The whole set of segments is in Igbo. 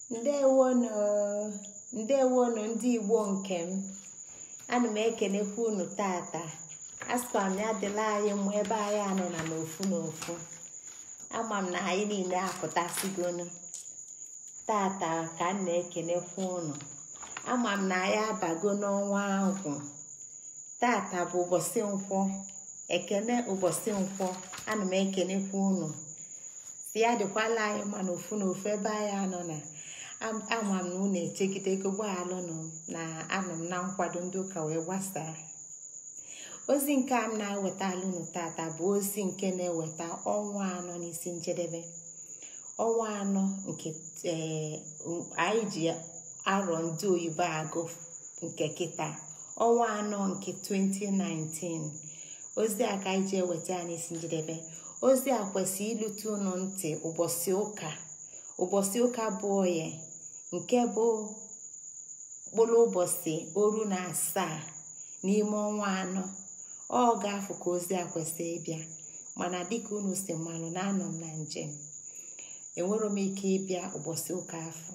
Ndewonu, ndewonu ndị Igbo nke m. Ana m ekenekwa unu tata. Asịkwa m ya dịla anyị mma ebe anyị anọ na n'ofu n'ofu. Ama m na anyị niile apụtasịgonu. Tata ka m na-ekenekwa unu. Ama m na anyị abago n'ọnwa agwụ. Tata bụ ụbọchị nkwọ. Ekene ụbọchị nkwọ. Ana m ekenekwa unu. Si ya dịkwala anyị mma n'ofu n'ofu ebe anyị anọ na. Ama m na unu echegidego gbaalụnụ na anọ m na nkwado ndị ụka wee gbasaa. Ozi nke a m na-ewetala unu tata bụ ozi nke na-eweta ọnwa anọ n'isi njedebe. Ọnwa anọ nke anyị ji arọ ndị oyibo agụ nke kịta. Ọnwa anọ nke 2019. Ozi a ka anyị ji eweta ya n'isi njedebe. Ozi a kwesịrị ilute unu ntị ụbọchị ụka. Ụbọchị ụka bụ oye nke bụ mkpụrụ ụbọchị 17 n'ime ọnwa anọ. Ọ ga-afụ ka ozi a kwesịrị ịbịa, mana dịka unu si malụ na anọ m na njem, enwero m ike ịbịa ụbọchị ụka afọ.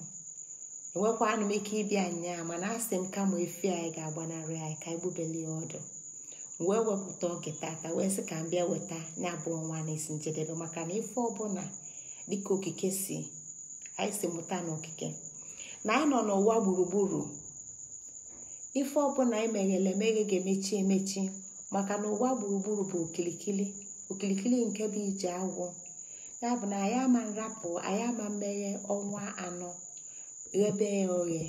Enwekwanụ m ike ịbịa nnyaa, mana asị m kama efi anyị ga-agbanarị anyị ka anyị gbubelie ọdụ. Wee wepụta oge tata wee sị ka m bịa weta ya bụ ọnwa n'isi njedebe, maka na ife ọbụla dịka okike si anyị si mụta n'okike na anyị nọ n'ụwa gburugburu, ife ọbụla anyị meghele emeghe ga-emechi emechi, maka na ụwa gburugburu bụ okilikili, okilikili nke bụ ije agwụ. Ya bụ na anyị ama nrapụ, anyị ama mmeghe ọnwa anọ ghebe ya oghe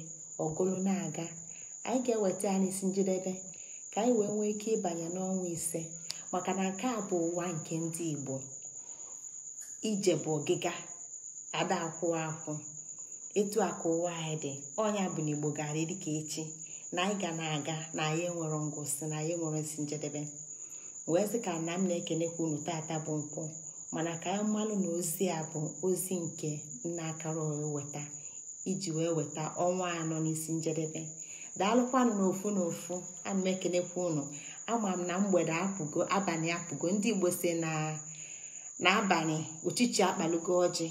ọgụlụ na-aga. Anyị ga-eweta ya n'isi njedebe ka anyị wee nwee ike ịbanye n'ọnwa ise, maka na nke a bụ ụwa nke ndị Igbo. Ije bụ ọgịga, ada akwụ akwụ. Etu a ka ụwa anyị dị. Ọnya bụ na Igbo gara dịka echi na anyị ga na-aga, na anyị enwere ngwụsị, na anyị enwere isi njedebe. Wee sị ka na m na-ekenekwa unu tata bụ nkwụ, mana ka anyị malụ na ozi a bụ ozi nke nna akara weta iji wee weta ọnwa anọ n'isi njedebe. Daalụkwanụ n'ofu n'ofu. Ana m ekenekwa unu. Ama m na mgbede apụgo, abalị apụgo. Ndị Igbo si na n'abalị uchichi akpalugo ọjị.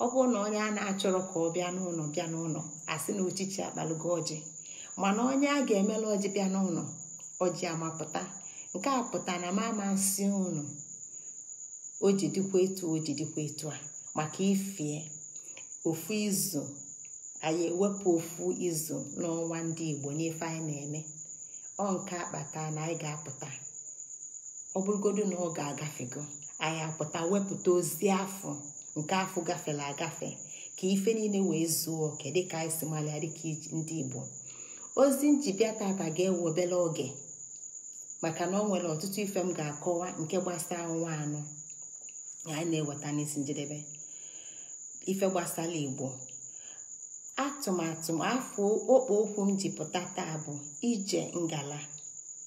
Ọ bụrụ na onye a na-achọrọ ka ọ bịa n'ụlọ bịa n'ụlọ, asị na uchichi akpalugo ọjị. Mana onye a ga-emela ọjị bịa n'ụlọ, ọjị amapụta. Nke a pụta na mama nsị unu o ji dịkwa etu o ji dịkwa etu a, maka ifie ofu izu anyị ewepụ ofu izu n'ọnwa ndị Igbo n'ife anyị na-eme. Ọ nke akpata na anyị ga-apụta, ọ bụrụgodu na ọ ga-agafego, anyị apụta wepụta ozi afọ nke afọ gafere agafe ka ife niile wee zuo oke dịka anyị si malịa dịka ndị Igbo. Ozi njibịa tata ga-ewe obere oge, maka na ọ nwere ọtụtụ ife m ga-akọwa nke gbasara ọnwa anọ anyị na-eweta n'isi njedebe, ife gbasara Igbo. Atụmatụ afọ okpo okwu m ji pụta taa bụ ije ngala,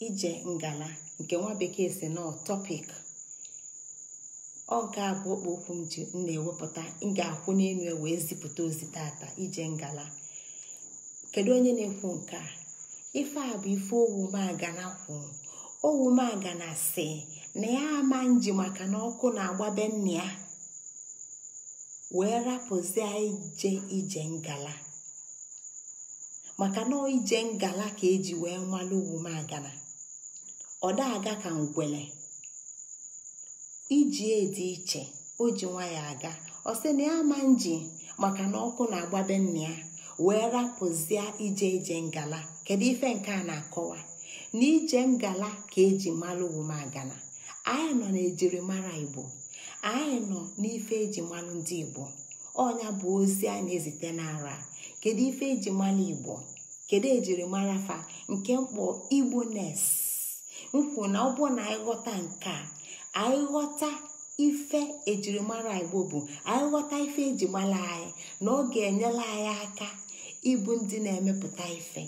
ije ngala nke nwa bekee si nọ topic. Ọ nke a bụ okpo okwu m ji m na-ewepụta, m ga-akwụ n'elu wee zipụta ozi tata, ije ngala. Kedu onye na-ekwu nke a? Ife a bụ ife Owumagana kwuru. Owumagana si na ya ama nji maka na ọkụ na-agbabe nna ya wee rapụzie ije ije ngala, maka na ije ngala ka eji wee malụ Owumagana. Ọ da-aga ka ngwele, iji dị iche, o ji nwayọ aga. Ọ sị na ya ama nji maka na ọkụ na-agbabe nna ya wee rapụzie ije ije ngala. Kedu ife nke a na-akọwa? Na ije ngala ka eji malụ Owumagana. Anyị nọ na ejirimara Igbo, anyị nọ n'ife eji malụ ndị Igbo. Ọnya bụ ozi a na-ezite n'ara. Kedu ife eji malụ Igbo? Kedu ejirimara fa? Nke mkpọ Igbo-ness. Nkwu na ọ bụ na anyị ghọta nke a, anyị ghọta ife ejirimara Igbo bụ, anyị ghọta ife eji malụ anyị, na ọ ga-enyere anyị aka ịbụ ndị na-emepụta ife,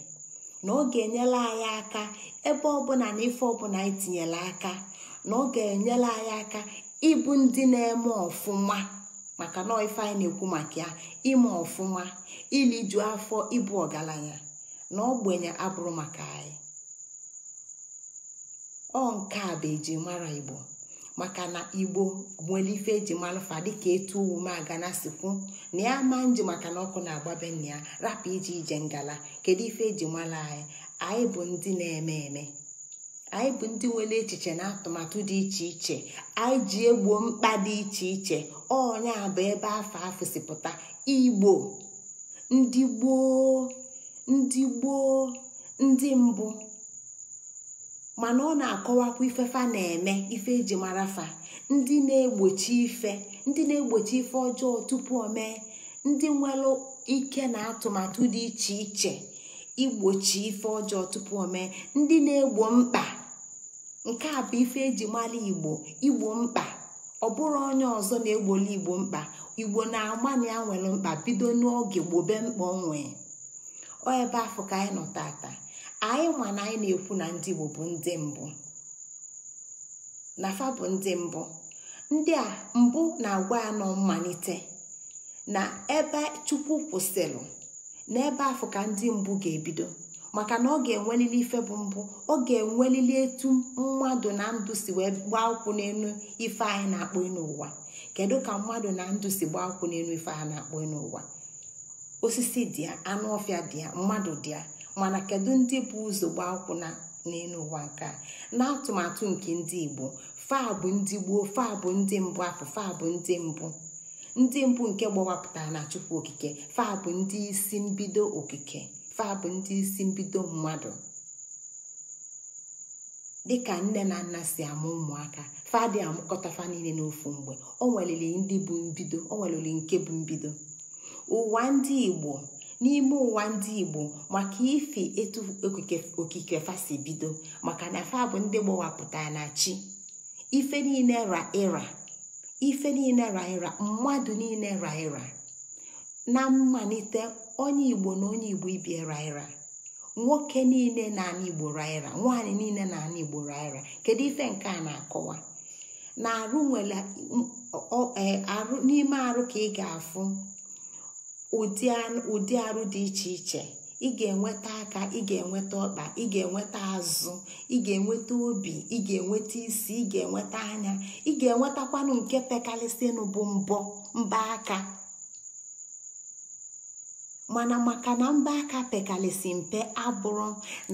na ọ ga-enyere anyị aka ebe ọbụla na ife ọbụla anyị tinyere aka, na ọ ga-enyere anyị aka ịbụ ndị na-eme ọfụma, maka na ife anyị na-ekwu maka ya, ime ọfụma, iliju afọ, ịbụ ọgaranya, na ogbenye abụrụ maka anyị. Ọ nke a bụ ejirimara Igbo, Maka na Igbo nwere ife eji malụfa dịka etu Umeagana si kwu na ya ma nji maka na ọkụ na-agbabe nna ya rapụ ije ije ngala. Kedu ife eji malụ anyị? Anyị bụ ndị na-eme eme, anyị bụ ndị nwere echiche na atụmatụ dị iche iche, anyị ji egbo mkpa dị iche iche. Ọnya bụ ebe afọ afọ si pụta Igbo, ndị gboo, ndị gboo, ndị mbụ. Mana ọ na-akọwakwa ife fa na-eme, ife eji mara fa, ndị na-egbochi ife, ndị na-egbochi ife ọjọọ tupu o mee, ndị nwere ike na atụmatụ dị iche iche igbochi ife ọjọọ tupu o mee, ndị na-egbo mkpa. Nke a bụ ife eji mara Igbo, igbo mkpa. Ọ bụrụ onye ọzọ na-egboli Igbo mkpa, Igbo na-ama na ya nwere mkpa bido n'oge gbobe mkpa onwe. Ọ ebe afọ ka anyị nọ tata. Anyị ma na anyị na-ekwu na ndị Igbo bụ ndị mbụ, na fa bụ ndị mbụ. Ndị a mbụ na-agwa ya nọ mmalite na ebe Chukwu kwụsịrị, na ebe afọ ka ndị mbụ ga-ebido. Maka na ọ ga-enwelili ife bụ mbụ, ọ ga-enwelili etu mmadụ na ndụ si wee gbaa ụkwụ n'elu ife anyị na-akpọ n'ụwa. Kedu ka mmadụ na ndụ si gbaa ụkwụ n'elu ife anyị na-akpọ n'ụwa? Osisi dị ya, anụ ọfịa dị ya, mmadụ dị ya, mana kedu ndị bụ ụzọ gbaa ụkwụ n'elu ụwa nke a? Na atụmatụ nke ndị Igbo, fa bụ ndị gboo, fa bụ ndị mbụ afọ, fa bụ ndị mbụ, ndị mbụ nke gbawapụtara na Chukwu okike, fa bụ ndị isi mbido okike, fa bụ ndị isi mbido mmadụ. Dịka nne na nna si amụ ụmụaka, fa dị amụkọta fa niile n'ofu mgbe. O nwelili ndị bụ mbido, o nwelili nke bụ mbido. Ụwa ndị Igbo, n'ime ụwa ndị Igbo, maka ife etu okike fa si bido, maka na fa bụ ndị gbawapụtara na chi. Ife niile ra ịra, ife niile ra ịra, mmadụ niile ra ịra. Na mmalite, onye Igbo na onye Igbo ibie ra ịra, nwoke niile na-ana Igbo ra ịra, nwaanyị niile na-ana Igbo ra ịra. Kedu ife nke a na-akọwa? Na arụ nwere arụ, n'ime arụ ka ị ga-afụ ụdị arụ dị iche iche. Ị ga-enweta aka, ị ga-enweta ọkpa, ị ga-enweta azụ, ị ga-enweta obi, ị ga-enweta isi, ị ga-enweta anya, ị ga-enwetakwanụ nke pekarịsịnụ bụ mbọ, mbọ aka. Mana maka na mbọ aka pekarịsị mpe abụrụ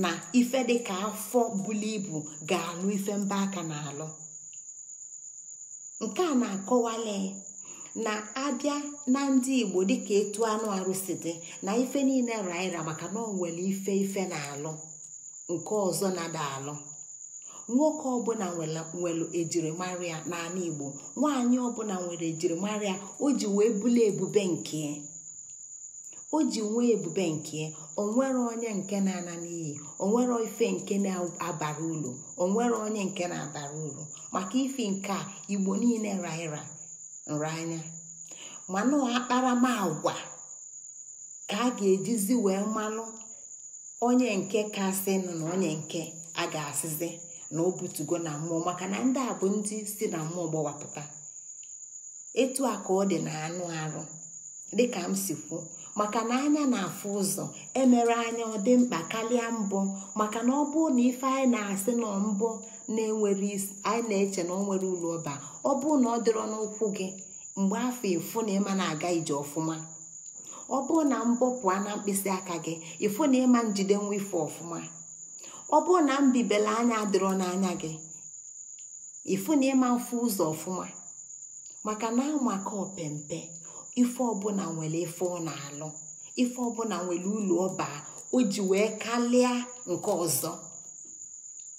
na ife dịka afọ bulu ibu ga-alụ ife mbọ aka na-alụ. Nke a na-akọwali na abịa na ndị Igbo dịka etu anụ arụ si dị, na ife niile raira, maka na ọ nwere ife ife na-alụ nke ọzọ na-ada alụ. Nwoke ọbụla nwere ejirimara ya n'ala Igbo, nwaanyị ọbụla nwere ejirimara ya o ji wee buli ebube nke, o ji nwee ebube nke. Onwere onye nke na-ana n'iyi, onwere ife nke na-abara uru, onwere onye nke na-abara uru. Maka ife nke a, Igbo niile raira nranya. Mana akparamagwa ka a ga-ejizi wee malụ onye nke kasị nụ na onye nke a ga-asịzi na o butugo na mmụọ, maka na ndị a bụ ndị si na mmụọ gbawapụta. Etu a ka ọ dị na anụ arụ, dịka m si kwu, maka na anya na-afụ ụzọ, emere anya ọ dị mkpa karịa mbọ. Maka na ọ bụrụ na ife anyị na-asị na mbọ na-enwere isi, anyị na-eche na o nwere uru ọba, ọ bụrụ na ọ dịrọ n'ụkwụ gị mgbe afọ ịfụ na ịma na-aga ije ọfụma, ọ bụrụ na mbọ pụọ na mkpịsị aka gị, ịfụ na ịma njide nwa ife ọfụma, ọ bụrụ na mbibele anya adịrọ n'anya gị, ịfụ na ịma mfụ ụzọ ọfụma. Maka na amaka opempe, ife ọbụla nwere ife ọ na-alụ, ife ọbụla nwere ụlọ ọba o ji wee kalịa nke ọzọ.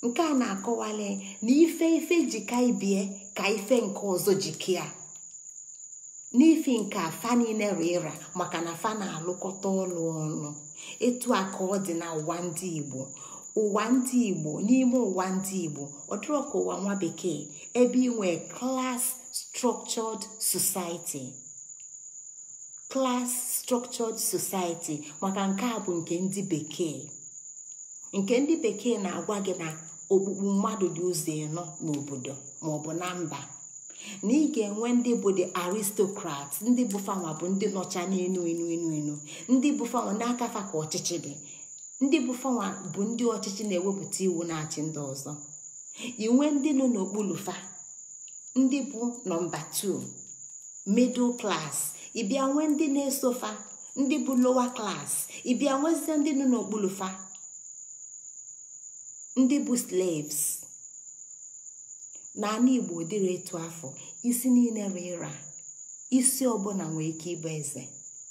Nke a na-akọwali na ife ife jika ibie ka ife nke ọzọ jikia. N'ifi nke a, fa niile rịra, maka na fa na-alụkọta ọlụ ọnụ. Etu a ka ọ dị na ụwa ndị Igbo. Ụwa ndị Igbo, n'ime ụwa ndị Igbo, ọ dịrọ ka ụwa nwa bekee ebe ị nwee class structured society. Class structured society, maka nke a bụ nke ndị bekee. Nke ndị bekee na-agwa gị na okpukpu mmadụ dị ụzọ ịnọ n'obodo maọbụ na mba, na ị ga-enwe ndị bụ the aristocrats, ndị bụ fanwa bụ ndị nọcha n'enu enu enu enu, ndị bụ fanwa n'aka fa ka ọchịchị dị, ndị bụ fanwa bụ ndị ọchịchị na-ewepụta iwu na-achị ndị ọzọ. Inwe ndị nọ n'okpuru fa, Ndị bụ nọmba 2 middle class. Ịbịa nwee ndị na-esofa, ndị bụ lower class. Ịbịa nwezie ndị nọ n'okpuru fa, ndị bụ slaves. N'ala Igbo dịrị etu afọ, isi niile rịra, isi ọbụla nwee ike ịbụ eze,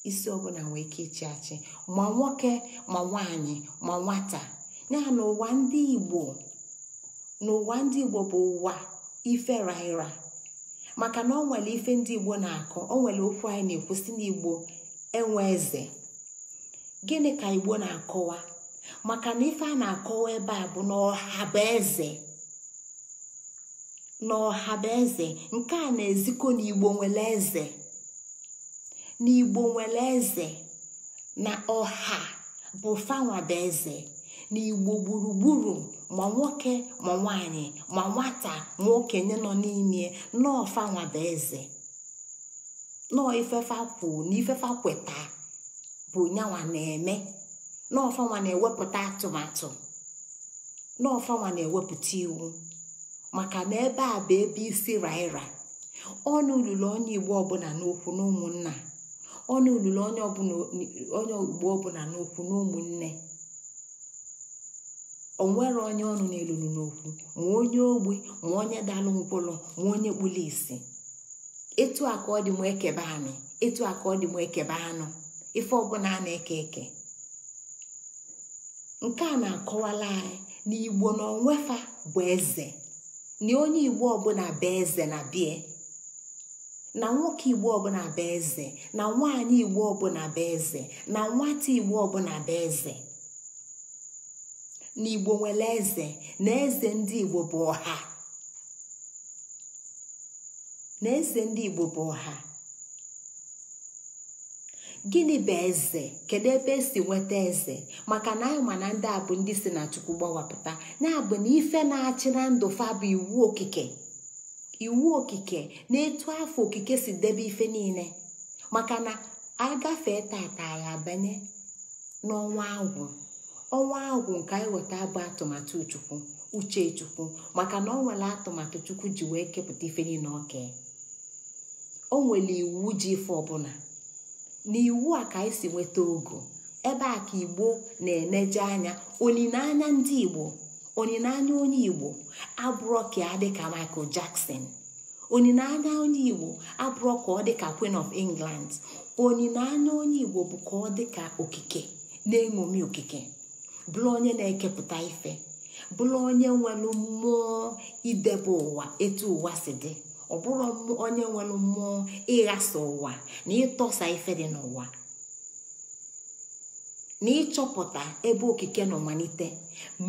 isi ọbụla nwee ike ịchị achị, ma nwoke ma nwaanyị ma nwata. Ya na ụwa ndị Igbo, n'ụwa ndị Igbo bụ ụwa ife raira. Maka na ọ nwere ife ndị Igbo na-akọ, o nwere okwu anyị na-ekwusi n'Igbo enwe eze. Gịnị ka Igbo na-akọwa? Maka na ife a na-akọwa ebe a bụ na ọha bụ eze, na ọha bụ eze. Nke a na-ezikọ na Igbo nwere eze, na Igbo nwere eze, na ọha bụ fanwa bụ eze, na Igbo gburugburu, ma nwoke ma nwaanyị ma nwata ma okenye nọ n'ime, nọọ fanwa bụ eze, nọọ ifefa kwu na ifefa kweta bụ nyanwa na-eme, nọọ fanwa na-ewepụta atụmatụ, nọọ fanwa na-ewepụta iwu. Maka na ebe a bụ ebe isi raira. Ọnụ ululu onye Igbo ọbụla n'okwu na ụmụnna, ọnụ ululu onye Igbo ọbụla n'okwu na ụmụnne. O nwere onye ọnụ na-elulu n'okwu, ma onye ogbi, ma onye dalụ ngwụlọ, ma onye kpulu isi. Etu a ka ọ dị m ekebe anị, etu a ka ọ dị m ekebe anụ, ife ọbụla a na-eke eke. Nke a na-akọwala anyị na Igbo na onwefa bụ eze, na onye Igbo ọbụla bụ eze na bie, na nwoke Igbo ọbụla bụ eze, na nwaanyị Igbo ọbụla bụ eze, na nwata Igbo ọbụla bụ eze. Na Igbo nwere eze, na eze ndị Igbo bụ ọha, na eze ndị Igbo bụ ọha. Gịnị bụ eze? Kedu ebe esi nweta eze? Maka na anyị ma na ndị a bụ ndị si na Chukwu gbawapụta. Ya bụ na ife na-achị na ndụ fa bụ iwu okike, iwu okike na etu afọ okike si debe ife niile. Maka na agafee tata ya abanye n'ọnwa agwụ, ọnwa agwụ nke anyị ghọta bụ atụmatụ Chukwu, uche Chukwu. Maka na ọ nwere atụmatụ Chukwu ji wee kepụta ife niile oke. O nwere iwu ji ife ọbụla. Na iwu a ka anyị si nweta ogo. Ebe a ka Igbo na-eneje anya. Olileanya ndị Igbo, olileanya onye Igbo abụrọ ka ya dị ka Michael Jackson. Olileanya onye Igbo abụrọ ka ọ dị ka Queen of England. Olileanya onye Igbo bụ ka ọ dị ka okike, na-eṅomi okike, bụrụ onye na-ekepụta ife, bụrụ onye nwere mmụọ idebe ụwa etu ụwa si dị. Ọ bụrụ onye nwere mmụọ ịghasa ụwa na ịtọsa ife dị n'ụwa, na ịchọpụta ebe okike nọ malite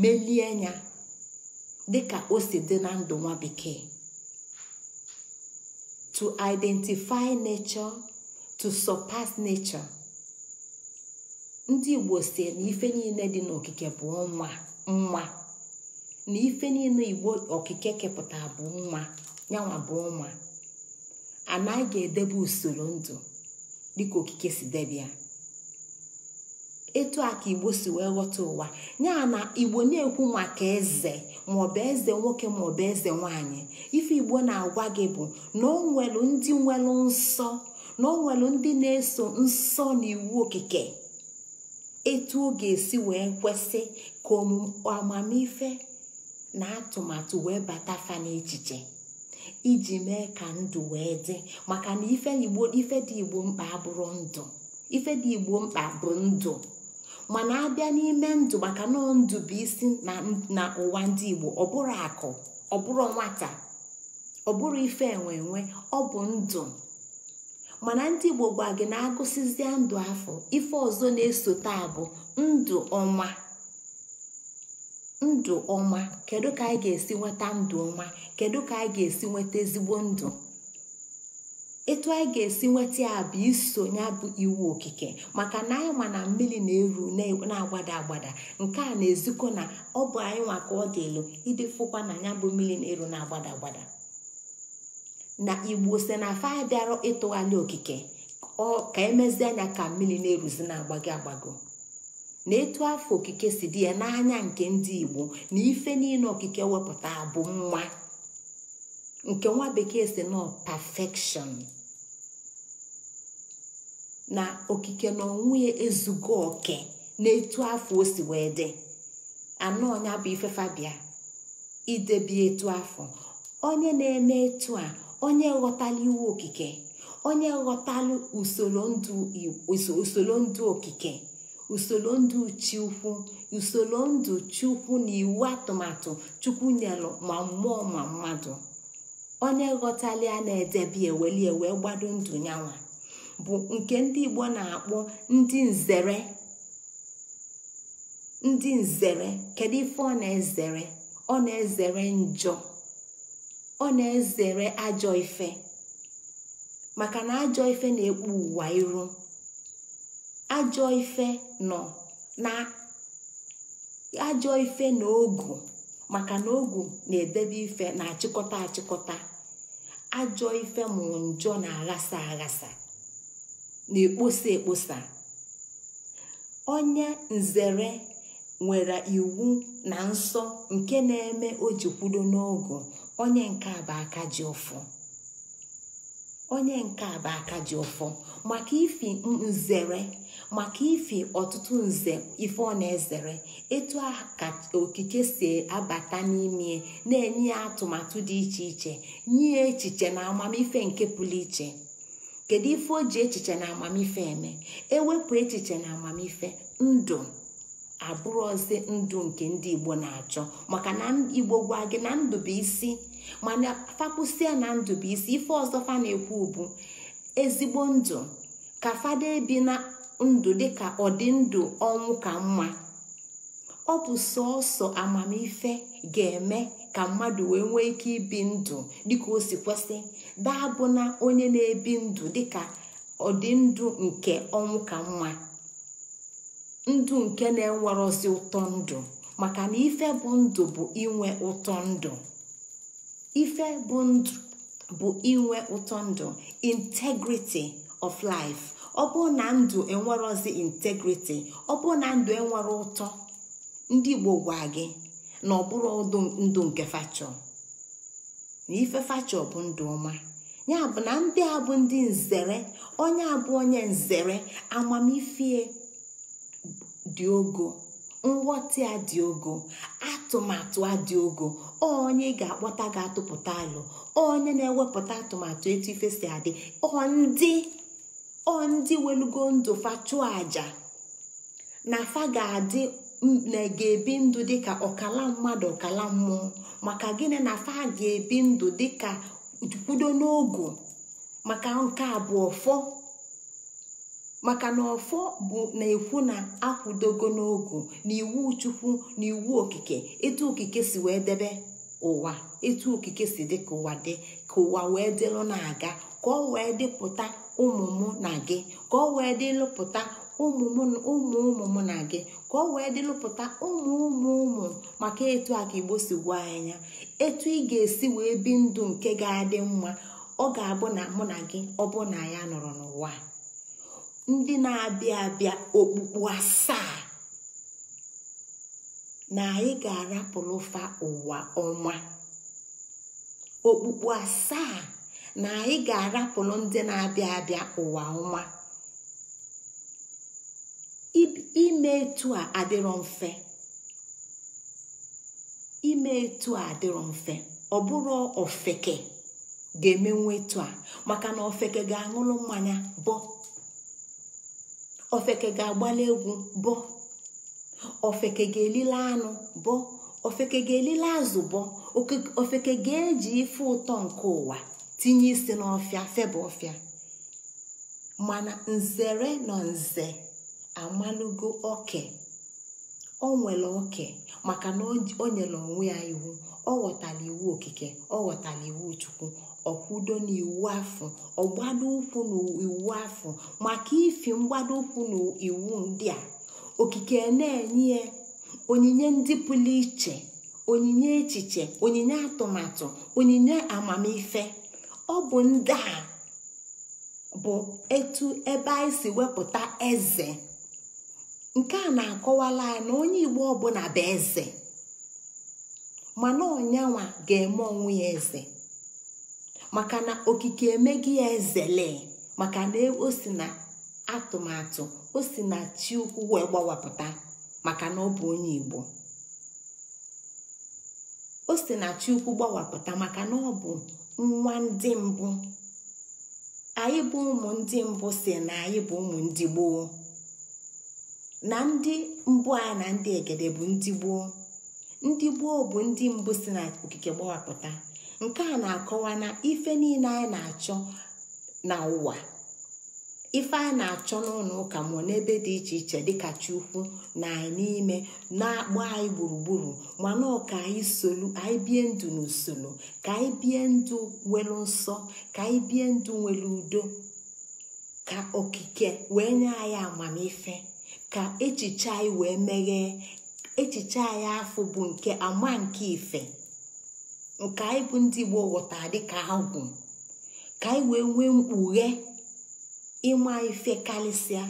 melie ya dịka o si dị na ndụ nwa bekee. To identify nature, to surpass nature. Ndị Igbo si na ife niile dị n'okike bụ nwa nwa, na ife niile Igbo okike kepụta bụ nwa, nyanwa bụ nwa. Anaghị edebe usoro ndụ dịka okike si debe ya. Etu a ka Igbo si wee ghọta ụwa. Ya na Igbo na-ekwu maka eze, maọbụ eze nwoke maọbụ eze nwaanyị. Ife Igbo na-agwa gị bụ na o nwere ndị nwere nsọ, na o nwere ndị na-eso nsọ na iwu okike. Etu ọ ga-esi wee kwesị ka amamife na atụmatụ wee bata fa n'echiche iji mee ka ndụ wee dị. Maka na ife dị Igbo mkpa abụrụ ndụ, ife dị Igbo mkpa bụ ndụ. Mana abịa n'ime ndụ, maka na ndụ bụ isi na ụwa ndị Igbo. Ọ bụrụ akụ, ọ bụrụ nwata, ọ bụrụ ife enwe enwe, ọ bụ ndụ. Mana ndị Igbo gwa gị na agụsịzịa ndụ afọ, ife ọzọ na-esote bụ ndụ ọma. Ndụ ọma, kedu ka anyị ga-esi nweta ndụ ọma? Kedu ka anyị ga-esi nweta ezigbo ndụ? Etu anyị ga-esi nweta ya bụ iso ya bụ iwu okike. Maka na anyị ma na mmiri na-eru na-agbada agbada. Nke a na-ezikọ na ọ bụ anyị nwa ka ọ dị elu ịdịfụkwa na ya bụ mmiri na-eru na-agbada agbada. Na Igbo si na fa bịara ịtụgharị okike ka emezie anya ka mmiri na-eruzi na-agbago agbago. Na etu afọ okike si dị ya n'anya nke ndị Igbo, na ife niile okike wepụta bụ nwa, Nke nwa bekee si nọ perfection. Na okike na onwe ya ezugo oke n'etu afọ o si wee dị. Anọ ọnya bụ ife fabia idebi etu afọ. Onye na-eme etu a, onye ghọtala iwu okike, onye ghọtalụ usoro ndụ okike, usoro ndụ Chukwu, usoro ndụ Chukwu na iwu atụmatụ Chukwu nyelụ ma mmụọ ma mmadụ. Onye ghọtala ya na-edebi eweli wee gbado ndụ nyanwa bụ nke ndị Igbo na-akpọ ndị nzere. Ndị nzere, kedu ife ọ na-ezere? Ọ na-ezere njọ, ọ na-ezere ajọ ife, maka na ajọ ife na-ekpu ụwa iru. Ajọ ife nọ na ajọ ife na ogu, maka na ogu na-edebe ife na-achịkọta achịkọta. Ajọ ife ma njọ na-aghasa aghasa, na-ekposa ekposa. Onye nzere nwere iwu na nsọ nke na-eme o ji kwudo n'ogu. Onye nke a bụ aka ji ụfọ. Onye nke a bụ aka ji ụfọ maka ifi nzere, maka ifi ọtụtụ nze ife ọ na-ezere. Etu a ka okike si abata n'ime na-enye ya atụmatụ dị iche iche, nye ya echiche na amamife nke pụrụ iche. Kedu ife o ji echiche na amamife eme? Ewepụ echiche na amamife, ndụ abụrụzi ndụ nke ndị Igbo na-achọ. Maka na Igbo gwa gị na ndụ bụ isi, mana fakwụsịa na ndụ bụ isi, ife ọzọ fa na-ekwu bụ ezigbo ndụ. Ka fada ebi na ndụ dịka ọdị ndụ ọnwụ ka mma. Ọ bụ sọọsọ amamife ga-eme ka mmadụ wee nwee ike ibi ndụ dịka o si kwesị. Dabụ na onye na-ebi ndụ dịka ọdị ndụ nke ọnwụ ka mma, ndụ nke na-enwerozi ụtọ ndụ. Maka na ife bụ ndụ bụ inwe ụtọ ndụ. Ife bụ ndụ bụ inwe ụtọ ndụ, integrity of life. Ọ bụ na ndụ enwerozi integrity, ọ bụ na ndụ enwere ụtọ, ndị Igbo gwa gị na ọ bụrụ ndụ nke fachọ, na ife fachọ bụ ndụ ọma. Ya bụ na ndị a bụ ndị nzere. Onye abụ onye nzere, amamife dị ogo, nghọta ya dị ogo, atụmatụ a dị ogo. Onye ga-akpọta ga-atụpụta alụ, onye na-ewepụta atụmatụ etu ife si adị. Ọ ndị welugo ndụ fa chụọ aja na fa ga-adị na ga-ebi ndụ dịka ọkala mmadụ ọkala mmụọ. Maka gịnị na fa ga-ebi ndụ dịka kwudo n'ogu? Maka nke a bụ ọfọ. Maka na ọfọ bụ na-ekwu na akwụdogo n'ogu na iwu Chukwu na iwu okike, etu okike si wee debe ụwa, etu okike si dị ka ụwa dị, ka ụwa wee dịlụ na-aga, ka ọ wee dịpụta ụmụ mụ na gị, ka ọ wee dịlụpụta ụmụ ụmụ mụ na gị, ka ọ wee dịlụpụta ụmụ ụmụ ụmụ. Maka etu a ka Igbo si gwa anya etu ị ga-esi wee bi ndụ nke ga-adị mma. Ọ ga-abụ na mụ na gị, ọ bụ na ya nọrọ n'ụwa, ndị na-abịa abịa okpukpu asaa na anyị ga-arapụrụ fa ụwa ọma. Okpukpu asaa na anyị ga-arapụrụ ndị na-abịa abịa ụwa ọma. Ime etu a adịrọ mfe. Ime etu a adịrọ mfe. Ọ bụrụ ofeke ga-emenwu etu a, maka na ofeke ga-aṅụrụ mmanya bọ, ofeke ga-agbali egwu bọ, ofeke ga-elile anụ bọ, ofeke ga-elile azụ bọ, ofeke ga-eji ife ụtọ nke ụwa tinye isi n'ọfịa feba ọfịa. Mana nzere nọ nze amalugo oke. O nwere oke maka na o nyere onwe ya iwu. Ọ ghọtara iwu okike, ọ ghọtara iwu Chukwu, ọkwudo n'iwu afọ, ọgbado ụkwụ n'iwu afọ. Maka ifi mgbado ụkwụ n'iwu ndị a, okike na-enye ya onyinye ndị pụrụ iche, onyinye echiche, onyinye atụmatụ, onyinye amamife. Ọ bụ ndị a bụ etu ebe anyị si wepụta eze. Nke a na-akọwala anyị na onye Igbo ọbụla bụ eze, mana ọnyanwa ga-eme onwe ya eze. Maka na okike emeghị ya ezele, maka na o si na atụmatụ, o si na chi ukwu wee gbawapụta, maka na ọ bụ onye Igbo. O si na chi ukwu gbawapụta maka na ọ bụ nwa ndị mbụ. Anyị bụ ụmụ ndị mbụ si na anyị bụ ụmụ ndị gboo, na ndị mbụ anyị na ndị egede bụ ndị gboo. Ndị gboo bụ ndị mbụ si na okike gbawapụta. Nke a na-akọwa na ife niile anyị na-achọ na ụwa, ife anyị na-achọ n'ụlọ ụka ma n'ebe dị iche iche dịka chi ukwu na anyị n'ime na-akpọ anyị gburugburu, mana ọ ka anyị solu, anyị bie ndụ n'usoro, ka anyị bie ndụ nwere nsọ, ka anyị bie ndụ nwere udo, ka okike wee nye anyị amamife, ka echiche anyị wee meghee echiche anyị afọ bụ nke ama nke ife nke anyị bụ ndị Igbo ghọtara dịka agwụ, ka anyị wee nwee mkpughe ịma ife karịsịa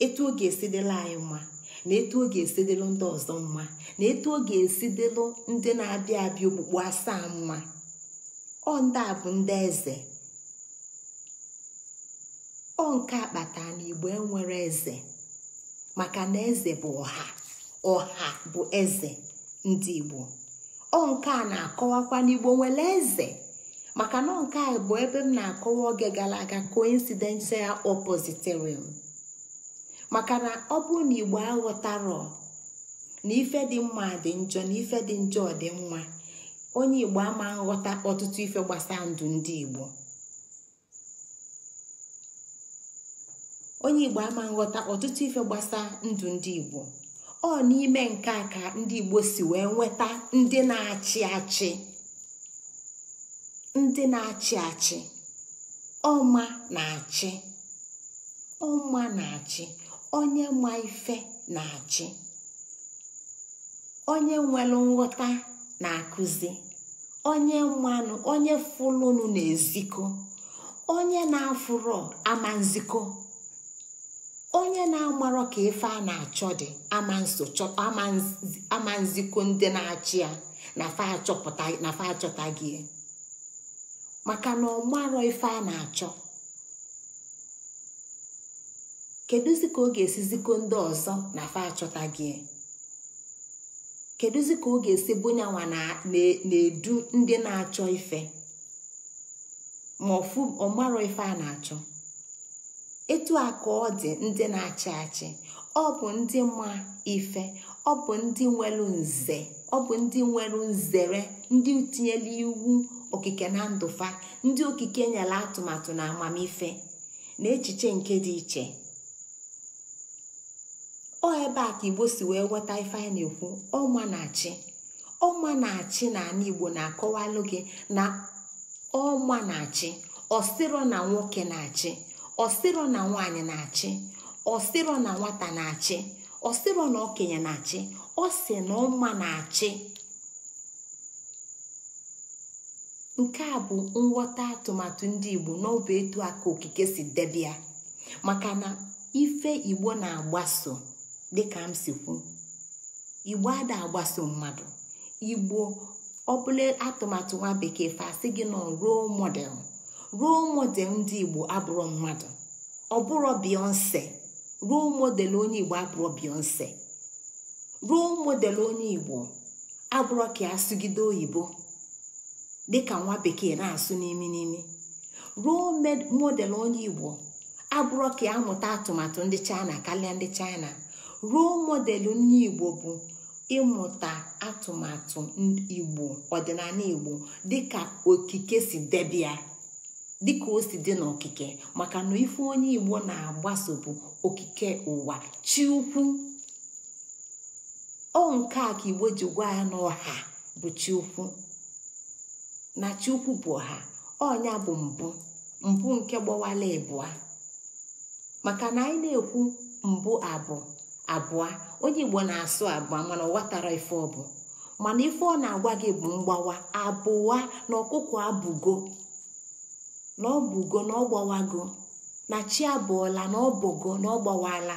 etu ọ ga-esi dịla anyị mma, na etu ọ ga-esi dịlụ ndị ọzọ mma, na etu ọ ga-esi dịlụ ndị na-abịa abịa okpukpu asaa mma. Ọ ndị a bụ ndị eze. Ọ nke akpata na Igbo enwere eze, maka na eze bụ ọha, ọha bụ eze ndị Igbo. Ọ nke a na-akọwakwa n'Igbo nwere eze, maka na nke a bụ ebe m na-akọwa oge gara aga coincidentia oppositorium. Maka na ọ bụrụ na Igbo aghọtarọ na ife dị mma dị njọ na ife dị njọ dị mma, onye Igbo ama nghọta ọtụtụ ife gbasara ndụ ndị Igbo. Onye Igbo ama nghọta ọtụtụ ife gbasara ndụ ndị Igbo. Ọ n'ime nke a ka ndị Igbo si wee nweta ndị na-achị achị, ndị na-achị achị. Ọma na-achị, ọma na-achị, onye ma ife na-achị, onye nwere nghọta na-akụzi, onye mmanụ, onye fụlụnụ na-ezikọ, onye na-afụrọ ama nzikọ, onye na-amarọ ka ife a na-achọ dị ama nzikọ ndị na-achị ya na fa achọtaghị, maka na ọ marọ ife a na-achọ. Kedụzi ka ọ ga-esi zikọ ndị ọzọ na fa achọtaghị? Kedụzi ka ọ ga-esi bunyanwa na-edu ndị na-achọ ife ma ọ marọ ife a na-achọ? Etu a ka ọ dị ndị na-achị achị. Ọ bụ ndị ma ife, ọ bụ ndị nwere nze, ọ bụ ndị nwere nzere, ndị tinyere iwu okike na ndụfa, ndị okike nyere atụmatụ na amamife na echiche nke dị iche. Ọ ebe a ka Igbo si wee ghọta ife anyị na-ekwu. Ọma na-achị, ọma na-achị n'ala Igbo na-akọwalụ gị na ọma na-achị, ọsịrọ na nwoke na-achị, ọsịrọ na nwaanyị na-achị, ọsịrọ na nwata na-achị, ọsịrọ na okenye na-achị, ọ sị na ọma na-achị. Nke a bụ nghọta atụmatụ ndị Igbo n'ọbụ etu aka okike si debe ya. Maka na ife Igbo na-agbaso, dịka m si kwu, Igbo ada agbaso mmadụ. Igbo ọbụla atụmatụ nwa bekee fasị gị nọ role model. Role model ndị Igbo abụrụ mmadụ, ọ bụrụ Beyonce. Role model onye Igbo abụrụ Beyonce. Role model onye Igbo abụrụ ka asụgide oyibo dịka nwa bekee na-asụ n'imi n'imi. Role model onye Igbo abụrụ ka amụta atụmatụ ndị China karịa ndị China. Role model onye Igbo bụ ịmụta atụmatụ Igbo, ọdịnala Igbo dịka okike si debe ya, dịka o si dị n'okike. Maka na ife onye Igbo na-agbaso bụ okike ụwa, chi ukwu. Ọ nke a ka Igbo ji gwa ya na ọha bụ chi ukwu, na chi ukwu bụ ọha. Ọnya bụ mbụ, mbụ nke gbawala ịbụa. Maka na anyị na-ekwu mbụ abụ abụọ, onye Igbo na-asụ abụọ mana ọ ghọtara ife ọ bụ. Mana ife ọ na-agwa gị bụ mgbawa abụọ, na ọkụkọ abụgo, na ọ bụgo, na ọ gbawago, na chi abụọla, na ọ bụgo, na ọ gbawala.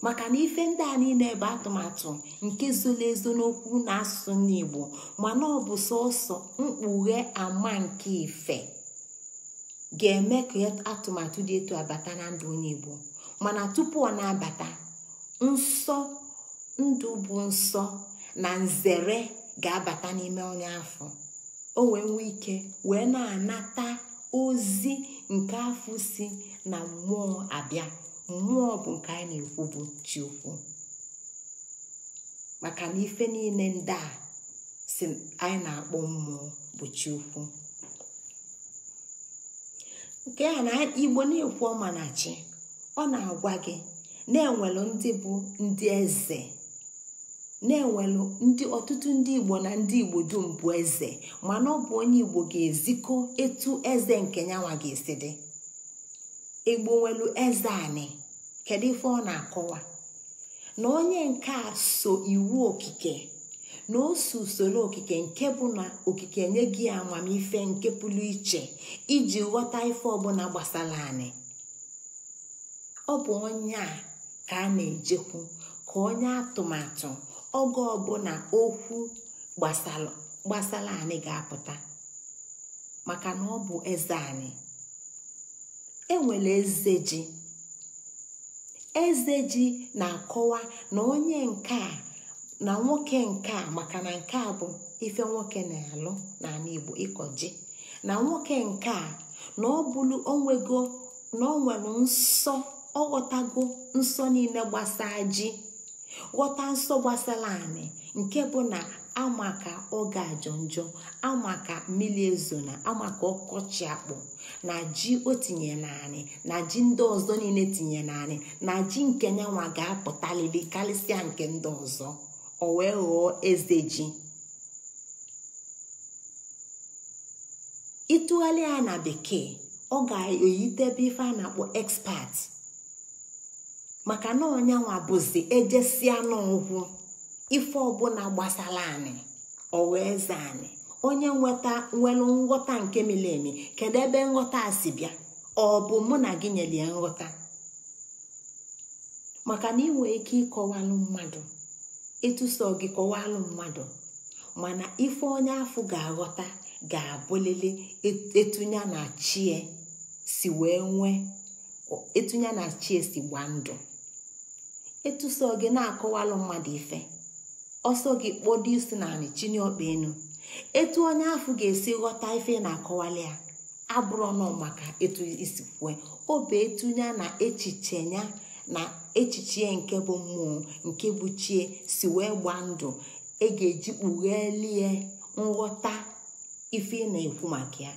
Maka na ife ndị a niile bụ atụmatụ nke zoro ezo n'okwu na asụsụ n'Igbo, mana ọ bụ sọsọ mkpughe ama nke ife ga-eme ka atụmatụ dị etu abata na ndụ onye Igbo. Mana tupu ọ na-abata, nsọ ndụ bụ nsọ na nzere ga-abata n'ime onye afọ. O wee nwee ike wee na-anata ozi nke afọ si na mmụọ abịa. Mmụọ bụ nke anyị na-ekwu bụ Chukwu, maka na ife niile ndị a si anyị na-akpọ mmụọ bụ Chukwu. Nke a na Igbo na-ekwu ọma na chi, ọ na-agwa gị na-enwelu ndị bụ ndị eze, na-enwelu ndị ọtụtụ ndị Igbo na ndị Igbo dum bụ eze, mana ọ bụ onye Igbo ga-ezikọ etu eze nke nyanwa ga-esi dị. Igbo nwelu eze anị. Kedu ife ọ na-akọwa? Na onye nke a so iwu okike, na o so usoro okike nke bụ na okike nye gị amamife nke pụrụ iche iji ghọta ife ọbụla gbasara anị. Ọ bụ onye a ka a na-ejekwu ka onye atụmatụ oge ọbụla okwu gbasara anị ga-apụta, maka na ọ bụ eze anị. Enwere eze ji. Eze ji na-akọwa na onye nke a na nwoke nke a, maka na nke a bụ ife nwoke na-alụ n'ala Igbo, ịkọ ji, na nwoke nke a na ọ bụrụ onwego na ọ nwere nsọ, ọ ghọtago nsọ niile gbasara ji, ghọta nsọ gbasara anị, nke bụ na amaka oge ajọ njọ, amaka mmiri ezo, na amaka ọkọchị akpụ, na ji o tinye naanị, na ji ndị ọzọ niile tinye naanị, na ji nke nyanwa ga-apụtalili karịsịa nke ndị ọzọ. O wee ghọọ eze ji. Ịtụgharị ya na bekee, ọ ga-eyitebe ife a na-akpọ expert, maka na ọnyanwa bụzi ejesia n'ụkwụ ife ọbụla gbasara anị, ọ wee eze anị. Onye nweta nwere nghọta nke miri emi. Kedu ebe nghọta a si bịa? Ọ bụ mụ na gị nyere ya nghọta? Maka na ị nwee ike ịkọwalụ mmadụ etuso gị kọwalụ mmadụ, mana ife onye afọ ga-aghọta ga-abụlili etunya na chie si wee nwee, etunya na chie si gbaa ndụ. Etuso gị na-akọwalụ mmadụ ife, ọsọ gị kpọdo isi naanị chinye ọkpa enu, etu onye afọ ga-esi ghọta ife na-akọwali ya abụrụ nọ maka etu isi kwue. Ọ bụ etunya na echiche ya na echiche nke bụ mmụọ nke bụ chie si wee gbaa ndụ, e ga-eji kpughelie nghọta ife ị na-ekwu maka ya.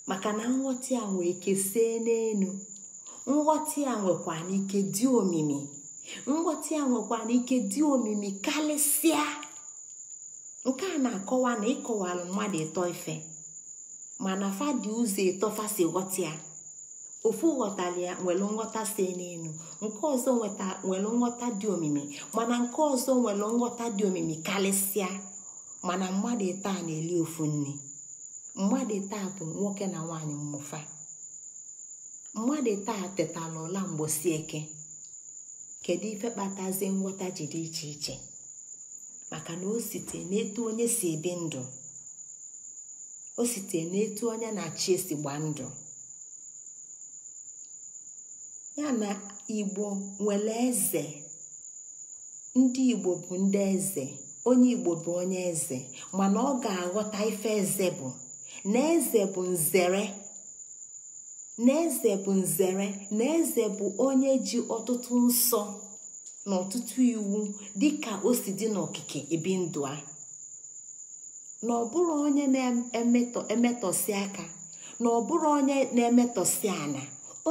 Maka na nghọta ya nwee ike see n'elu, nghọta ya nwekwa n'ike dị omimi, nghọta ya nwekwa n'ike dị omimi karịsịa. Nke a na-akọwa na ịkọwalụ mmadụ ịtọ ife, mana fa dị ụzọ ịtọ fa si ghọta ya. Ofu ghọtara ya nwere nghọta si n'elu, nke ọzọ nwere nghọta dị omimi, mana nke ọzọ nwere nghọta dị omimi karịsịa. Mana mmadụ ịtọ a na-eli ofu nri. Mmadụ ịtọ a bụ nwoke na nwaanyị mmụfa. Mmadụ ịtọ a tetala ụla mgbosi eke. Kedu ife kpatazie nghọta ji dị iche iche? Maka na o site n'etu onye si ebi ndụ, o site n'etu onye na-achị esi gbaa ndụ. Ya na Igbo nwere eze. Ndị Igbo bụ ndị eze. Onye Igbo bụ onye eze, mana ọ ga-aghọta ife eze bụ. Na eze bụ nzere, na eze bụ nzere, na eze bụ onye ji ọtụtụ nsọ na ọtụtụ iwu dịka o si dị n'okike ebi ndụ a. Na ọ bụrụ onye na-emetọsi aka, na ọ bụrụ onye na-emetọsi ana,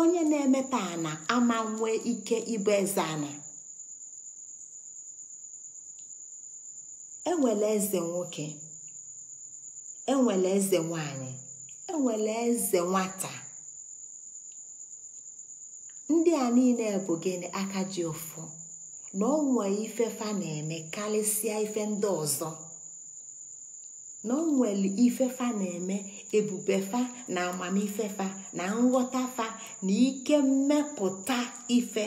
onye na-emetọ ana ama nwee ike ịbụ eze ana. Enwere eze nwoke, enwere eze nwanyị, enwere eze nwata. Ndị a niile bụ gịnị? Aka ji ọfọ. Na ọ nwee ife fa na-eme karịsịa ife ndị ọzọ. Na ọ nwere ife fa na-eme, ebube fa na amamife fa na nghọta fa na ike mmepụta ife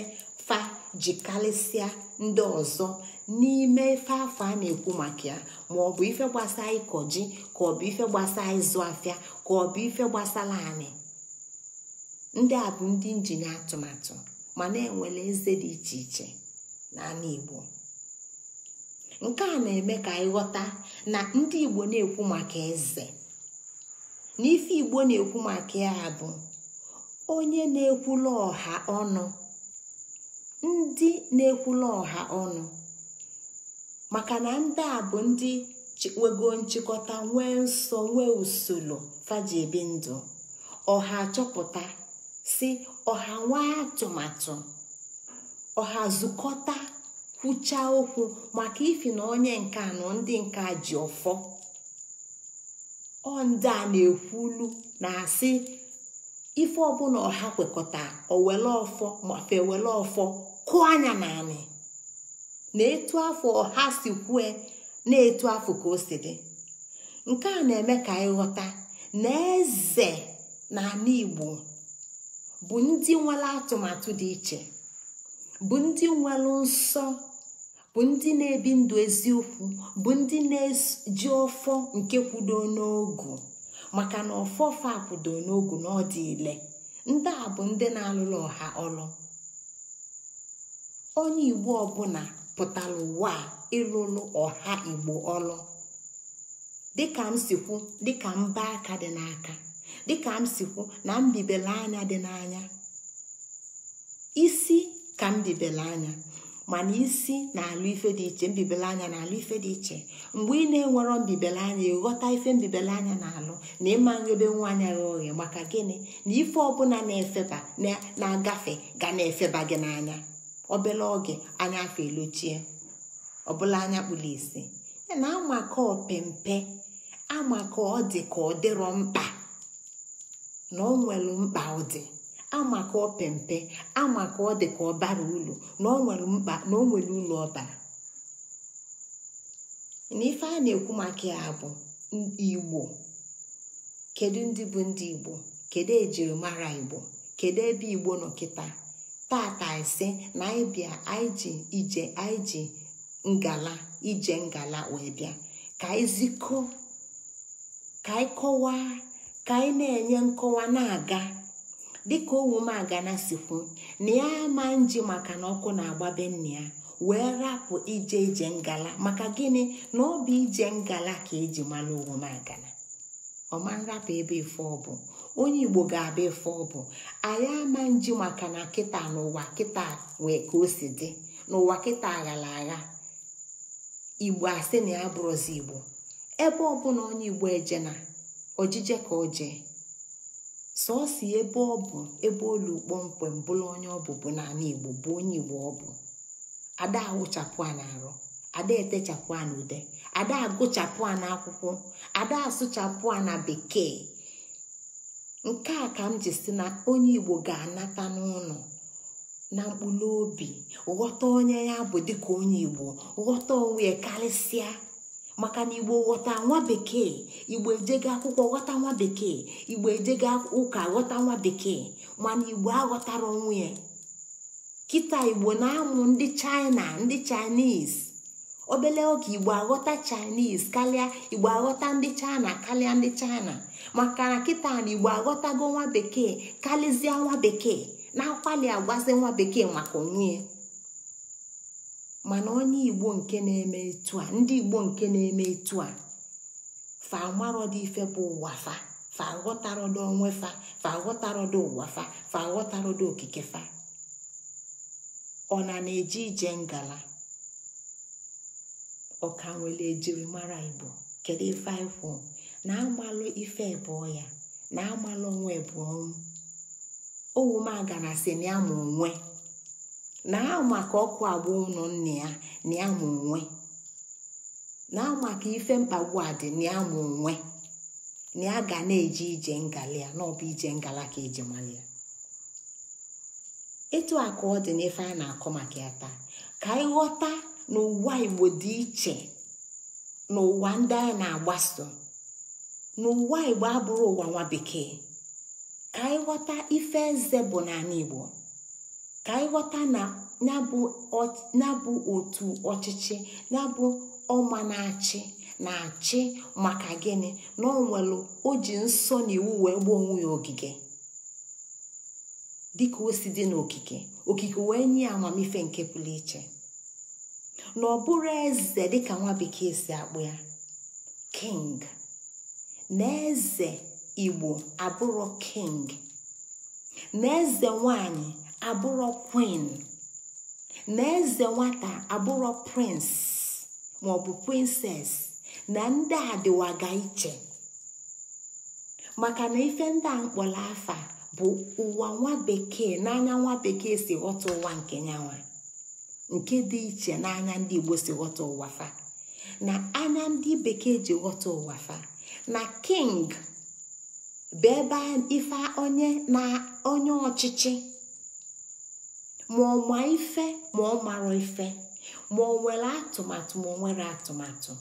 fa Jikarịsịa ndị ọzọ n'ime ife afọ a na-ekwu maka ya, ma ọ bụ ife gbasara ịkọ ji, ka ọ bụ ife gbasara ịzụ afịa, ka ọ bụ ife gbasara anị. Ndị a bụ ndị njinye atụmatụ, mana enwere eze dị iche iche n'ala Igbo. Nke a na-eme ka anyị ghọta na ndị Igbo na-ekwu maka eze, na ife Igbo na-ekwu maka ya bụ onye na-ekwulu ọha ọnụ, ndị na-ekwulu ọha ọnụ, maka na ndị a bụ ndị nwego nchịkọta, nwee nsọ, nwee usoro faji ebi ndụ. Ọha chọpụta si ọha nwee atụmatụ, ọha zukọta kwuchaa okwu maka ifi na onye nke anọ ndị nke a ji ọfọ. Ọ ndị a na-ekwulu na-asị ife ọbụla ọha kwekọta, owele ọfọ ma fewele ọfọ kụọ anya naanị na etu afọ ọha si kwue na etu afọ ka o si dị. Nke a na-eme ka anyị ghọta na eze n'ala Igbo bụ ndị nwere atụmatụ dị iche, bụ ndị nwere nsọ, bụ ndị na-ebi ndụ eziokwu, bụ ndị na-eji ọfọ nke kwudo n'ogu, maka na ọfọ fa kwudo n'ogu na ọ dị ile. Ndị a bụ ndị na-alụlụ ọha ọlụ. Onye Igbo ọbụla pụtara ụwa ịlụlụ ọha Igbo ọlụ, dịka m si kwu, dịka mba aka dị n'aka, dịka m si kwu na mbibele anya dị n'anya. Isi ka mbibele anya, mana isi na-alụ ife dị iche, mbibele anya na-alụ ife dị iche. Mgbe ị na-enwero mbibele anya, ịghọta ife mbibele anya na-alụ na ịma nghebe nwa anya gị oghe. Maka gịnị? Na ife ọbụla na-efeba na-agafe ga na-efeba gị n'anya. Obele oge anya afọ elochie, ọbụla anya kpụrụ isi. Ya na amaka opempe, amaka ọ dị ka ọ dịrọ mkpa, na ọ nwere mkpa ọ dị. Amaka opempe, amaka ọ dị ka ọ bara ulu, na ọ nwere mkpa, na o nwere ụlọ ọ bara. Na ife a na-ekwu maka ya bụ Igbo. Kedu ndị bụ ndị Igbo? Kedu ejirimara Igbo? Kedu ebe Igbo nọ kịta? Tata ise na anyị bịa, anyị ji ije, anyị ji ngala, ije ngala wee bịa ka anyị zikọ, ka anyị kọwaa, ka anyị na-enye nkọwa na-aga. Dịka Owumagana si kwu na ya ama nji maka na ọkụ na-agbabe nna ya wee rapụ ije ije ngala. Maka gịnị? Na ọ bụ ije ngala ka eji mara Owumagana. Ọma nrapụ ebe ife ọ bụ. Onye Igbo ga-abịa ife ọ bụ. Anyị ama nji maka na kịta n'ụwa kịta wee ka o si dị, n'ụwa kịta aghara agha, Igbo asị na ya bụrụzi Igbo. Ebe ọbụla onye Igbo eje na ojije ka o jee, sọọsọ ebe ọ bụ, ebe olu kpọmkwem bụrụ onye ọ bụ bụ n'ala Igbo, bụ onye Igbo ọ bụ. Ada awụchapụ a na-arụ, ada etechapụ a n'ude, ada agụchapụ a n'akwụkwọ, ada asụchapụ a na bekee. Nke a ka m ji si na onye Igbo ga-anata n'ụlọ na mkpụrụ obi, ghọta onye ya bụ dịka onye Igbo, ghọta onwe ya karịsịa. Maka na Igbo ghọta nwa bekee, Igbo ejego akwụkwọ ghọta nwa bekee, Igbo ejego ụka ghọta nwa bekee, mana Igbo aghọtara onwe ya. Kịta Igbo na-amụ ndị China, ndị Chinese. Obele oge Igbo aghọta Chinese karịa Igbo aghọta ndị China karịa ndị China. Maka na kịta na Igbo aghọtago nwa bekee karịzịa nwa bekee, na-akwali agwazi nwa bekee maka onwe ya. Mana onye Igbo nke na-eme etu a, ndị Igbo nke na-eme etu a, fa amarọdị ife bụ ụwa fa, fa aghọtarọdị onwe fa, fa aghọtarọdị ụwa fa, fa aghọtarọdị okike fa. Ọ na na-eje ije ngala, ọka nwere ejirimara Igbo. Kedu ife anyị kwụ? Na amalụ ife ebụọ ya, na amalụ onwe bụ ọnwụ. Owumagana si na ya ma onwe, na ama ka ọkụ agba ụlọ nna ya, na ya ma onwe, na ama ka ife mkpagbu a dị, na ya ma onwe, na ya ga na-eje ije ngala ya, na ọ bụ ije ngala ka eji mara ya. Etu a ka ọ dị n'ife a na-akọ maka ya taa, ka anyị ghọta na ụwa Igbo dị iche n'ụwa ndị anyị na-agbaso, n'ụwa Igbo abụrụ ụwa nwa bekee. Ka anyị ghọta ife eze bụ n'ala Igbo, Ka anyị ghọta na ya bụ otu ọchịchị, ya bụ ọma na-achị na-achị maka gịnị? Na o nwere o ji nsọ na iwu wee gbuo onwe ya ogige dịka o si dị n'okike. Okike wee nye ya amamife nke pụrụ iche. Na ọ bụrụ eze dịka nwa bekee si akpụ ya king, na eze Igbo abụrụ king, na eze nwanyị abụrụ queen, na eze nwata abụrụ prince maọbụ princess, na ndị a dịwaga iche. Maka na ife ndị a mkpọrọ afa bụ ụwa nwa bekee n'anya nwa bekee si ghọta ụwa nke nyanwa, nke dị iche n'anya ndị Igbo si ghọta ụwa fa. Na anya ndị bekee ji ghọta ụwa fa, na king bụ ebe ife onye na onye ọchịchị, ma ọ ma ife ma ọ mara ife, ma ọ nwere atụmatụ ma ọ nwere atụmatụ,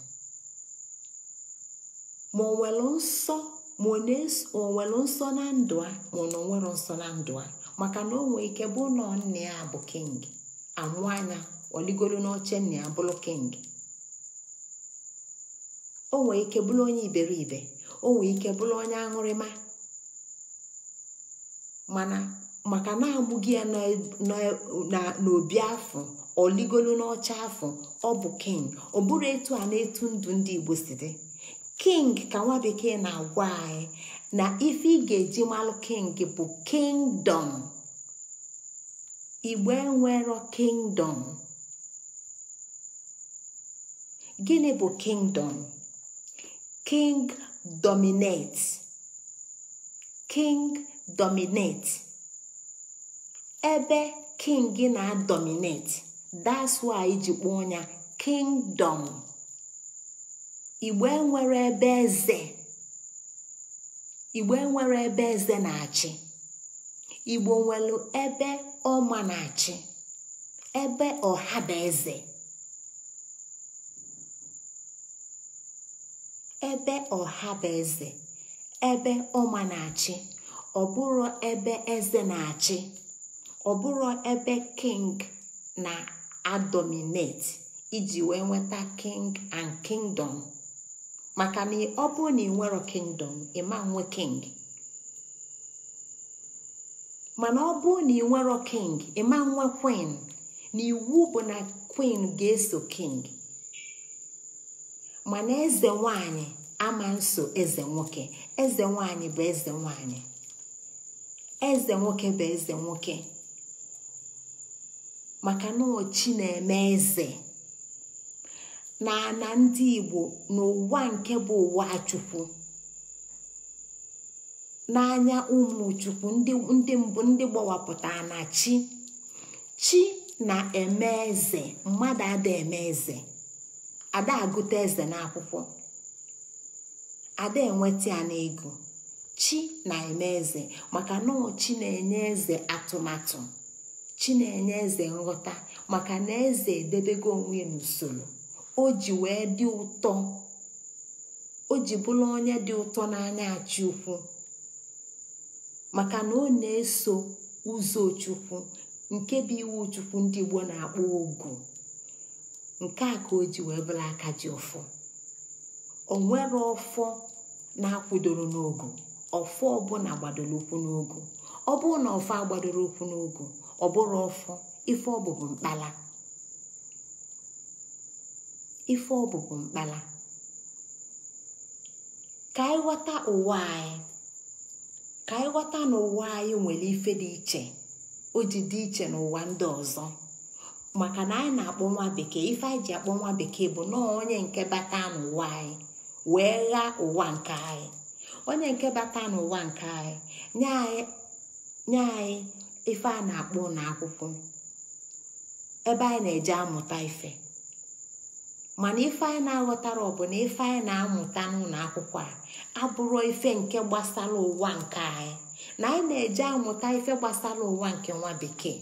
ma ọ nwere nsọ ma ọ nwere nsọ na ndụ a ma ọ nwere nsọ na ndụ a. Maka na o nwee ike bụ na nne ya bụ king, amụ anya oligolo n'oche nne ya bụrụ king. O nwee ike bụrụ onye iberibe, o nwee ike bụrụ onye aṅụrịma, mana maka na amụghị ya n'obi afọ oligolo n'oche afọ, ọ bụ king. Ọ bụrụ etu a na-etu ndụ ndị Igbo si dị. King ka nwa bekee na-agwa anyị na ife ị ga-eji malụ king bụ kingdom. Igbo enwero kingdom. Gịnị bụ kingdom? King dominates. King dominates. Ebe king na-dominate, that's why ji kpọọ ya kingdom. Igbo enwere ebe eze. Igbo enwere ebe eze na-achị. Igbo nwere ebe ọma na-achị, ebe ọha bụ eze. Ebe ọha bụ eze, ebe ọma na-achị. Ọ bụrụ ebe eze na-achị, ọ bụrụ ebe king na-adominate iji wee nweta king and kingdom. Maka na ọ bụrụ na ị nwere kingdom, ị ma nwe king. Mana ọ bụrụ na ị nwere king, ị ma nwe queen. Na iwu bụ na queen ga-eso king. Mana eze nwanyị ama nso eze nwoke. Eze nwanyị bụ eze nwanyị, eze nwoke bụ eze nwoke. Maka na chi na-eme eze na ana ndị Igbo n'ụwa nke bụ ụwa Chukwu, n'anya ụmụ Chukwu ndị mbụ ndị gbawapụtara na chi. Chi na-eme eze, mmadụ ada eme eze. Ada agụta eze n'akwụkwọ, ada enweta ya n'ego. Chi na-eme eze maka na chi na-enye eze atụmatụ, chi na-enye eze nghọta, maka na eze edebego onwe ya n'usoro. O ji wee dị ụtọ, o ji bụrụ onye dị ụtọ n'anya Chukwu, maka na ọ na-eso ụzọ Chukwu nke bụ iwu Chukwu ndị Igbo na-akpọ ogu. Nke a ka o ji wee bụrụ aka ji ọfọ. O nwere ọfọ na-akwụdoro n'ogu. Ọfọ ọbụla gbadoro ụkwụ n'ogu. Ọ bụrụ na ọfọ agbadoro ụkwụ n'ogu, ọ bụrụ ọfọ, ife ọ bụ mkpala. Ife ọ bụ mkpala. Ka anyị ghọta ụwa anyị, ka anyị ghọta na ụwa anyị nwere ife dị iche, o ji dị iche n'ụwa ndị ọzọ. Maka na anyị na-akpọ nwa bekee, ife anyị ji akpọ nwa bekee bụ na onye nke bata n'ụwa anyị wee ghaa ụwa nke anyị. Onye nke bata n'ụwa nke anyị nye anyị ife a na-akpọ n'akwụkwọ ebe anyị na-eje amụta ife. Mana ife anyị na-aghọtara ọ bụ na ife anyị na-amụta n'ụlọ akwụkwọ a abụrụ ife nke gbasara ụwa nke anyị, na anyị na-eje amụta ife gbasara ụwa nke nwa bekee.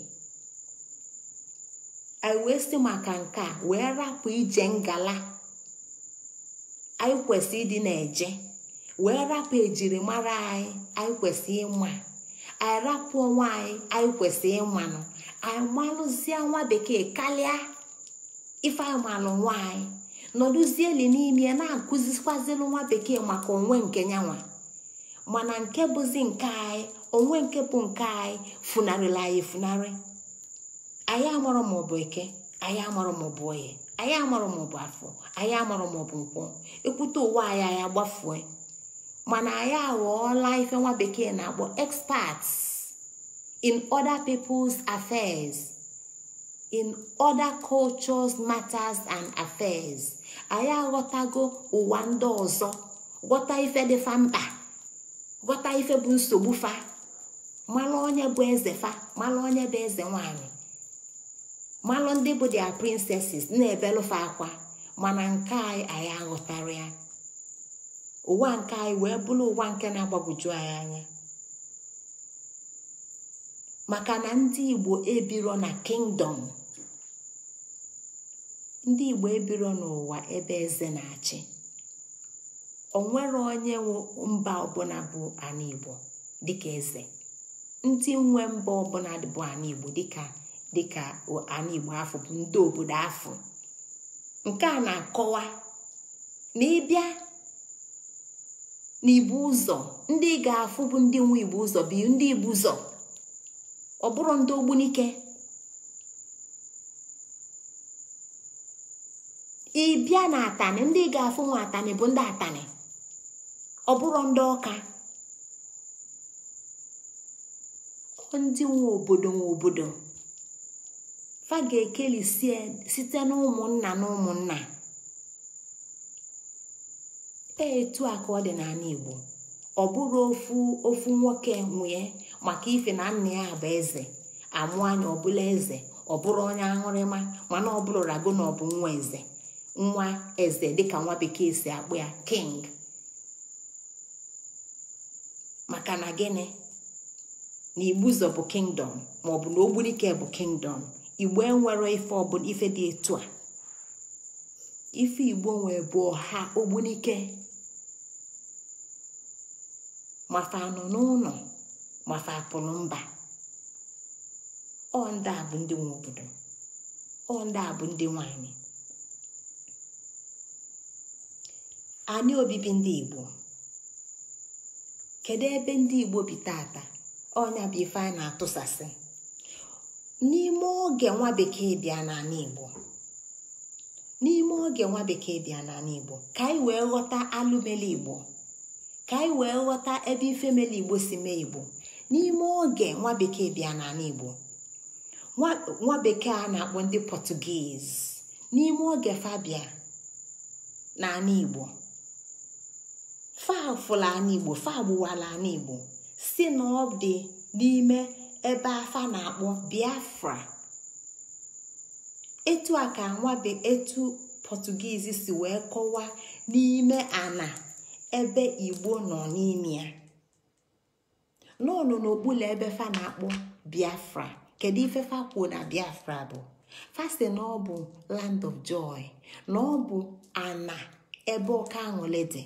Anyị wee si maka nke a wee rapụ ije ngala anyị kwesị ịdị na-eje, wee rapụ ejirimara anyị anyị kwesị ịma, anyị rapụ onwe anyị anyị kwesị ịmanụ, Anyị malụzie nwa bekee karịa ife anyị malụ nwa anyị, nọdụzieli n'ime na-akụzikwazịlụ nwa bekee maka onwe nke nyanwa. Mana nke bụzi nke anyị, onwe nke bụ nke anyị funarịla anyị efunarị. Anyị amarọ maọbụ eke, anyị amarọ maọbụ oye, anyị amarọ maọbụ afọ, anyị amarọ maọbụ nkwọ. Ekwute ụwa anyị, anyị agbafue. Mana anyị aghọọla ife nwa bekee na-akpọ experts in other people's affairs, in other cultures, matters and affairs. Anyị aghọtago ụwa ndị ọzọ, ghọta ife dị fa mkpa, ghọta ife bụ nsogbu fa, malụ onye bụ eze fa, malụ onye bụ eze nwanyị, malụ ndị bụ their princesses, na-ebelụfa akwa. Mana nke anyị, anyị aghọtara ya. Ụwa nke anyị wee bụrụ ụwa nke na-agbagwoju anyị anya, maka na ndị Igbo ebiro na kingdom, ndị Igbo ebiro n'ụwa ebe eze na-achị. O nwere onye nwe mba ọbụla bụ ana Igbo dịka eze. Ndị nwe mba ọbụla bụ ana Igbo dịka ana Igbo afọ bụ ndị obodo afọ. Nke a na-akọwa na ịbịa n'Igbo ụzọ, ndị ga-afụ bụ ndị nwe Igbo ụzọ bụ ndị Igbo ụzọ, ọ bụrụ ndị Ogbunike. Ịbịa na Atani, ndị ga-afụ nwe Atani bụ ndị Atani, ọ bụrụ ndị Ọka. Ndị nwe obodo nwe obodo fa ga-ekelisie site na ụmụnna na ụmụnna. Etu a ka ọ dị n'ala Igbo. Ọ bụrụ ofu nwoke nwee maka ife na nna ya bụ eze, amụ anya ọbụla eze, ọ bụrụ onye aṅụrịma, mana ọ bụrụ rago na ọ bụ nwa eze, nwa eze dịka nwa bekee si akpụ ya king. Maka na gịnị? Na Igbo ụzọ bụ kingdom, maọbụ na Ogbunike bụ kingdom. Igbo enwere ife ọbụla ife dị etu a. Ife Igbo nwee bụ ọha Ogbunike. Mafa nọ n'ụlọ, mafa apụrụ mba. Ọ ndị a bụ ndị nwe obodo, ọ ndị a bụ ndị nwanyị. Anyị obibi ndị Igbo, kedu ebe ndị Igbo bi tata? Ọnya bụ ife anyị na-atụsasị n'ime oge nwa bekee bịa n'ala Igbo. N'ime oge nwa bekee bịa n'ala Igbo, ka anyị wee ghọta alụmeli Igbo, ka anyị wee ghọta ebe ifemeli Igbo si mee Igbo. N'ime oge nwa bekee bịa n'ala Igbo, nwa bekee a na-akpọ ndị Portuguese, n'ime oge fa bịa n'ala Igbo, fa fụla ala Igbo, fa gbuwala ala Igbo, si na ọ dị n'ime ebe afa na-akpọ Biafra. Etu a ka etu Portuguese si wee kọwaa n'ime ana ebe Igbo nọ n'ime ya, nọnụ n'okpuru ebe fa na-akpọ Biafra. Kedu ife fa kwuo na Biafra bụ? Fa sị na ọ bụ land of joy, na ọ bụ ana ebe ọka aṅụlị dị.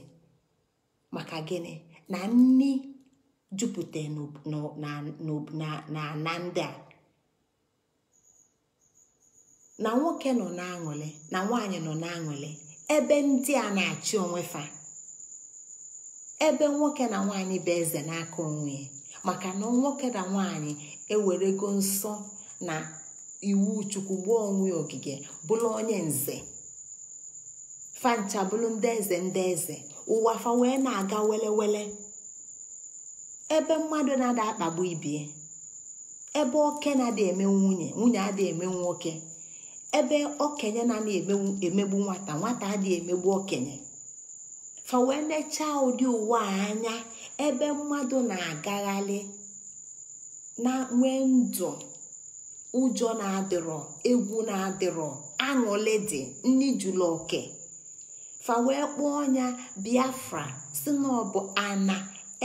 Maka gịnị? Na nni jupụta na ana ndị a, na nwoke nọ n'aṅụlị, na nwaanyị nọ n'aṅụlị, ebe ndị a na-achị onwe fa, ebe nwoke na nwaanyị bụ eze n'aka onwe ya. Maka na nwoke na nwaanyị ewerego nsọ na iwu Chukwu gbuo onwe ogige, bụrụ onye nze fancha, bụrụ ndị eze ndị eze ụwa fa wee na-aga wele wele, ebe mmadụ na-ada akpagbu ibie, ebe oke na-ada eme nwunye, nwunye ada eme nwoke, ebe okenye na-ana emegbu nwata, nwata adịghị emegbu okenye. Fa wee nechaa ụdị ụwa anya ebe mmadụ na-agagharị na nwee ndụ ụjọ na-adịrọ, egwu na-adịrọ, aṅụlị dị, nni jụrụ oke. Fa wee kpọọ ọnya Biafra, si na ọ bụ ana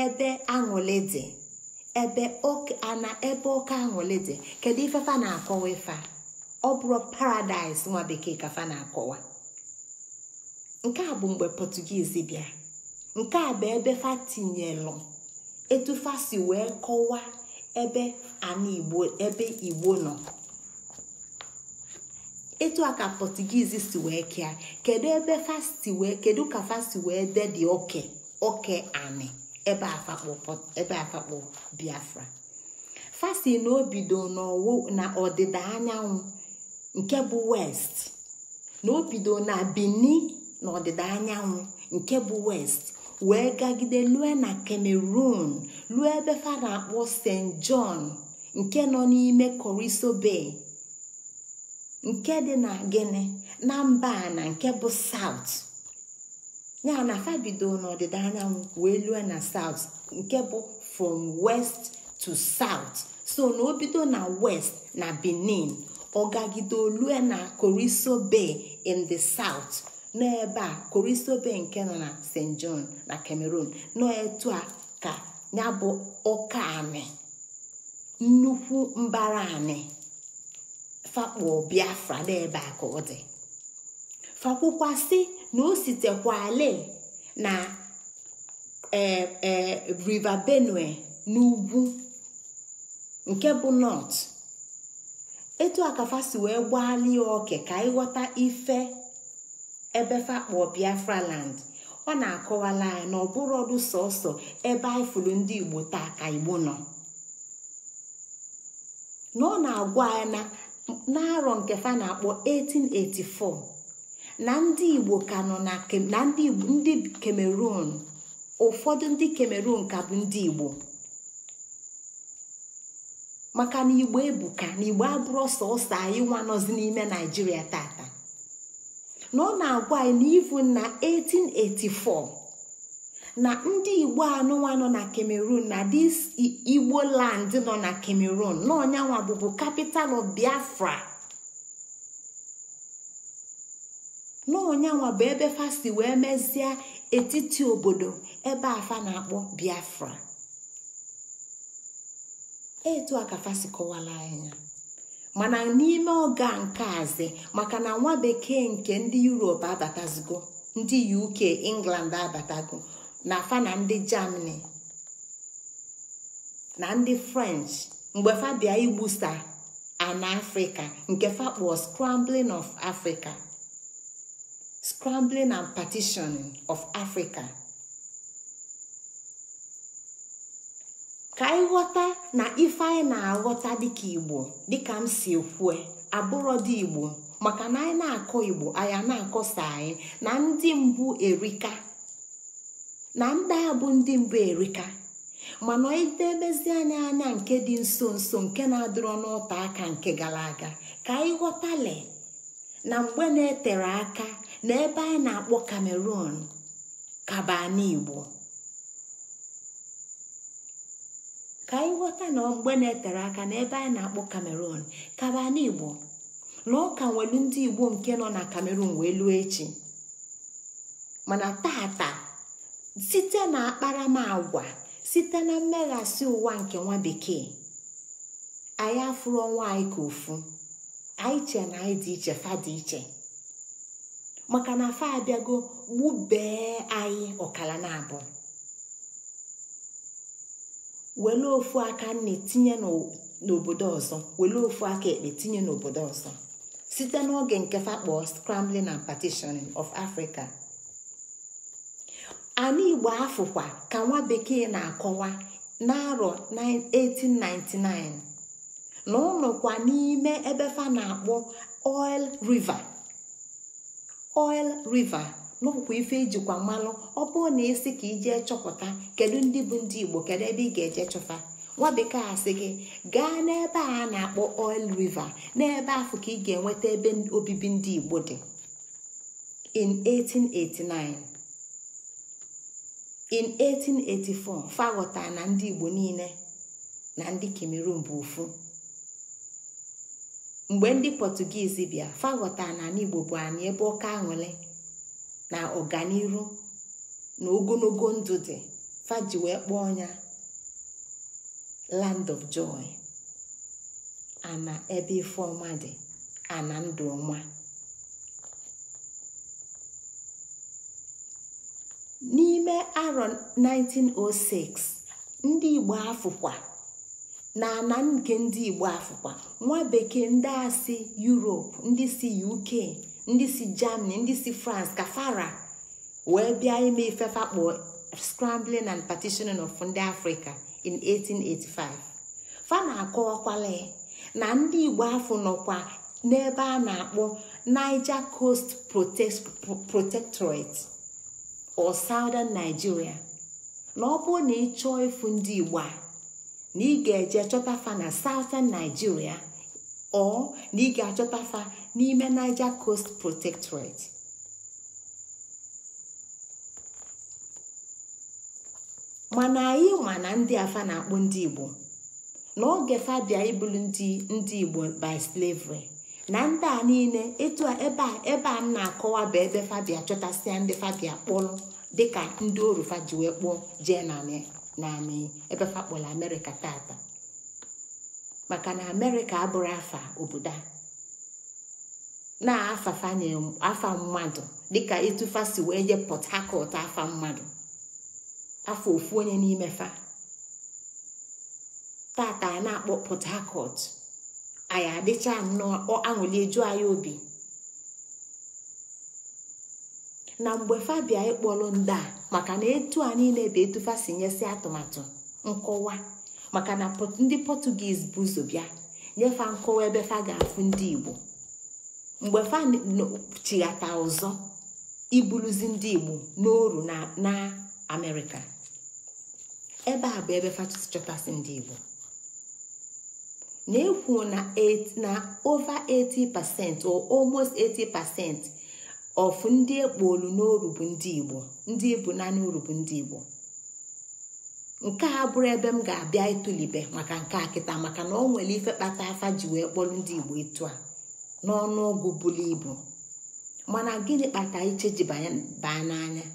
ebe aṅụlị dị, ebe ana ebe oke aṅụlị dị. Kedu ife fa na-akọwa ife a? Ọ bụrụ paradaịs nwa bekee ka fa na-akọwa. Nke a bụ mgbe Portuguese bịa. Nke a bụ ebe fa tinyelụ etu fa si wee kọwaa ebe ana Igbo, ebe Igbo nọ. Etu a ka Portuguese si wee kea. Kedu ebe fa si wee, kedu ka fa si wee de dị oke oke anị ebe afakpọ Biafra? Fa si na obido na ọdịda anyanwụ nke bụ west, na obido na Benin na ọdịda anyanwụ nke bụ west, wee gagide lue na Cameroon, lue ebe fa na-akpọ St. John nke nọ n'ime Coriso Bay nke dị na gịnị na mba na nke bụ south. Ya na fa bido n'ọdịda anyanwụ wee lue na south nke bụ from west to south. So na obido na west na Benin, ọgagide olue na Coriso Bay in the south, n'ebe a Coriso Bay nke nọ na St. John na Cameroon. Nọ etu a ka ya bụ ọka anị, nnukwu mbara anị fakpo Biafra n'ebe a ka ọ dị. Fakwukwasị na o sitekwale na River Benue n'ugwu nke bụ north. Etu a ka fa si wee gbalie oke ka ịghọta ife ebe fakpo Biafra land. Ọ na-akọwala anyị na ọ bụrụ ọdụ sọsọ ebe anyị fụrụ ndị Igbo taa ka Igbo nọ. Na ọ na-agwa anyị na n'arọ nke fa na-akpọ 1884 na ndị Igbo ka nọ na ndị Cameroon, ụfọdụ ndị Cameroon ka bụ ndị Igbo, maka na Igbo ebuka, na Igbo abụrụ sọsọ anyị nwa nọzi n'ime Naijiria tata. Na ọ na-agwa anyị na ivu na 1884 na ndị Igbo anụnwa nọ na Cameroon, na this Igbo land nọ na Cameroon, na ọnyanwa bụbu capital of Biafra, na ọnyanwa bụ ebe fa si wee mezie etiti obodo ebe afa na-akpọ Biafra. Etu a ka fa si kọwala anya. Mana n'ime oge nke azi, maka na nwa bekee nke ndị Europe abatazigo, ndị UK England abatago, na fa na ndị Germany na ndị French, mgbe fa bịa igbusa ana Africa nke fa kpọọ scrambling of Africa, scrambling and partitioning of Africa, ka anyị ghọta na ife anyị na-aghọta dịka Igbo, dịka m si ekwue, abụrọ dị Igbo, maka na anyị na-akọ Igbo anyị na-akọsa anyị na ndị mbụ erika, na ndị a bụ ndị mbụ erika. Mana idebezi anya anya nke dị nso nso nke na-adịrọ n'ọta aka nke gara aga, ka anyị ghọtale na mgbe na-etere aka na ebe anyị na-akpọ Cameroon kaba n'Igbo. Ka anyị ghọta na mgbe na-etere aka na ebe anyị na-akpọ Cameroon kaba n'Igbo, na ọ ka nwere ndị Igbo nke nọ na Cameroon wee lụọ echi. Mana tata, site na akparamagwa, site na mmeghasị ụwa nke nwa bekee, anyị afụrụ ọnwa anyị ka ofu. Anyị che na anyị dị iche, fa dị iche, maka na fa abịago gbubee anyị ọkala na abụọ, were ofu aka nne tinye n'obodo ọzọ, were ofu aka ekpe tinye n'obodo ọzọ, site n'oge nke fa kpọọ scrambling and partitioning of Africa. Ana Igbo afụkwa ka nwa bekee na-akọwa n'arọ 1899 na ụnụkwa n'ime ebe fa na-akpọ Oil River. Oil River n'ọkwa ife ejikwa mmalụ. Ọ bụrụ na isi ka ije chọpụta kedu ndị bụ ndị Igbo, kedu ebe ị ga-eje chọfa, nwa bekee asị gị gaa n'ebe a na-akpọ Oil River, n'ebe afọ ka ị ga-enweta ebe obibi ndị Igbo dị. In 1889, in 1884, fa ghọtara na ndị Igbo niile na ndị Cameroon bụ ofu. Mgbe ndị Portuguese bịa, fa ghọtara na Igbo bụ anyị ebe ọka aṅụle na ọganiru na ogologo ndụ dị, fa ji wee kpọọ ya land of joy, ana ebe ife ọma dị, ana ndụ ọma. N'ime arọ 1906, ndị Igbo afụkwa Na ana nke ndị Igbo afụkwa nwa bekee ndị a si Europe, ndị si UK, ndị si Germany, ndị si France ka fara wee bịa ime ife fakpo scrambling and partitioning of ndị Africa in 1885. Fa na-akọwakwala na ndị Igbo afọ nọkwa n'ebe a na-akpọ Niger Coast Protectorate or Southern Nigeria. Na ọ bụrụ na ị chọọ ịfụ ndị Igbo a, na ị ga-eje chọta fa na Southern Nigeria or na ị ga-achọta fa n'ime Niger Coast Protectorate. Mana anyị ma na ndị afa na-akpọ ndị Igbo na oge fa bịa ibulu ndị Igbo by slavery, na ndị a niile etu ebe a m na-akọwa bụ ebe fa bịa chọtasịa ndị fa bịa kpọrọ dịka ndị oru fa ji wee kpọọ jee naanị ebe fa kpọrọ Amerịka tata. Maka na Amerịka abụrụ afa obodo a, na afa mmadụ dịka etu fa si wee je Port Harcourt afa mmadụ, afọ ofu onye n'ime fa. Tata a na-akpọ Port Harcourt, anyị adịcha nnọọ aṅụli eju anyị obi. Na mgbe fa bịa ịkpọrọ ndị a, maka na etu a niile bụ etu fa si nyesi atụmatụ nkọwa, maka na ndị Portuguese bụ ụzọ bịa nyefa nkọwa ebe fa ga-afụ ndị Igbo. Mgbe fa chighata ọzọ ibuluzi ndị Igbo n'oru na Amerịka, ebe a bụ ebe fa chọtasị ndị Igbo. Na-ekwu na over 80% or almost 80% of ndị ekpolu n'oru bụ ndị Igbo, ndị ebu na n'oru bụ ndị Igbo. Nke a bụrụ ebe m ga-abịa ịtụlibe maka nke a kịta, maka na ọ nwere ife kpata afa ji wee kpọrọ ndị Igbo etu a n'ọnụọgụ buru ibu. Mana gịnị kpata iche ji baa n'anya?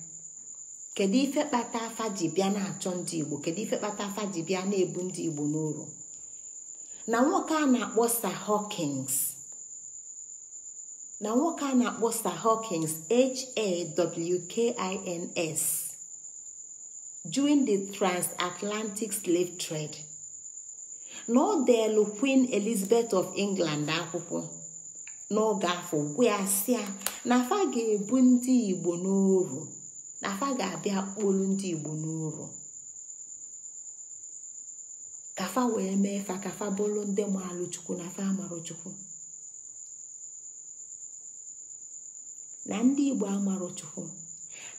Kedu ife kpata afa ji bịa na-achọ ndị Igbo? Kedu ife kpata afa ji bịa na-ebu ndị Igbo n'oru? Na nwoke a na-akpọ Sir Hawkins, na nwoke a na-akpọ Sir Hawkins, H-A-W-K-I-N-S, during the transatlantic slave trade, na ọ deelu Queen Elizabeth of England akwụkwọ n'oge afọ gwa sịa na fa ga-ebu ndị Igbo n'oru, na fa ga-abịa kpolu ndị Igbo n'oru ka fa wee mee fa ka fa bụrụ ndị maalụ Chukwu na fa amarụ Chukwu. Na ndị Igbo amarụ Chukwu,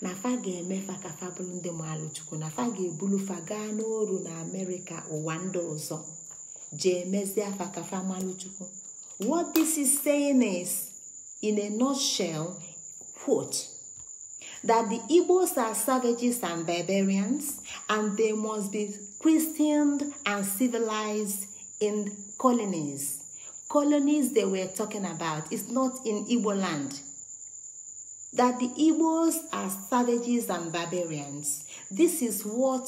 na fa ga-eme fa ka fa bụrụ ndị maalụ Chukwu, na fa ga-ebulu fa gaa n'oru na Amerịka ụwa ndị ọzọ jee mezie fa ka fa malụ Chukwu. What this is saying is, in a nutshell, quote, that the Igbos are savages and barbarians, and they must be christened and civilized in colonies. Colonies they were talking about is not in Igbo land. That the Igbos are savages and barbarians. This is what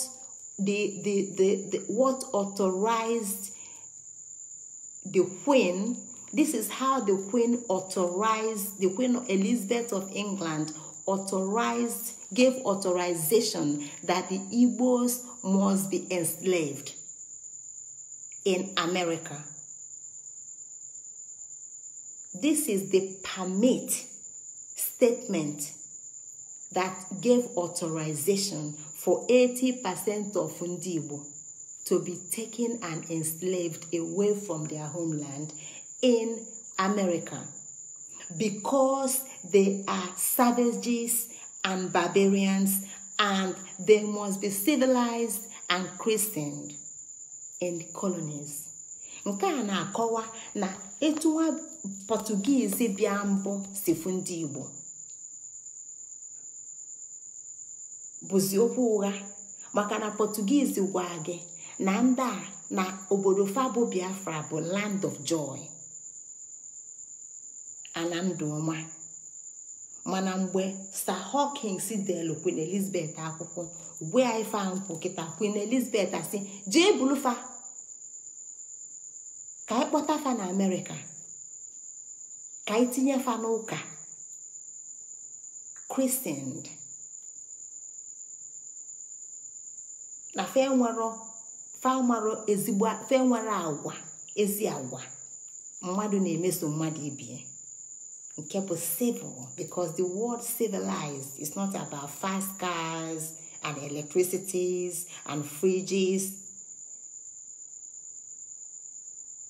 what authorized the Queen. This is how the Queen authorized, the Queen Elizabeth of England authorized, gave authorization that the Igbos must be enslaved in America. This is the permit statement that gave authorization for 80% of Ndi Igbo to be taken and enslaved away from their homeland in America, because they are savages and barbarians, and they must be civilized and christened in the colonies. Nke a na-akọwa na etu nwa Portuguese bịa mbụ si fụ ndị Igbo bụzi okwu ụgha, maka na Portuguese gwa gị na ndị a na obodo fa bụ Biafra bụ land of joy, ana ndụ ọma. Mana mgbe Sir Hawkins delu Queen Elizabeth akwụkwọ gwa ife nkwụ kịta, Queen Elizabeth asị jee bulu fa ka anyị kpọta fa na Amerịka, ka anyị tinye fa n'ụka, christened, na fa Fa mara ezigbo fe nwere agwa, ezi agwa mmadụ na-emeso mmadụ ibie, nke bụ civil, because the word civilized is not about fast cars and electricities and fridges.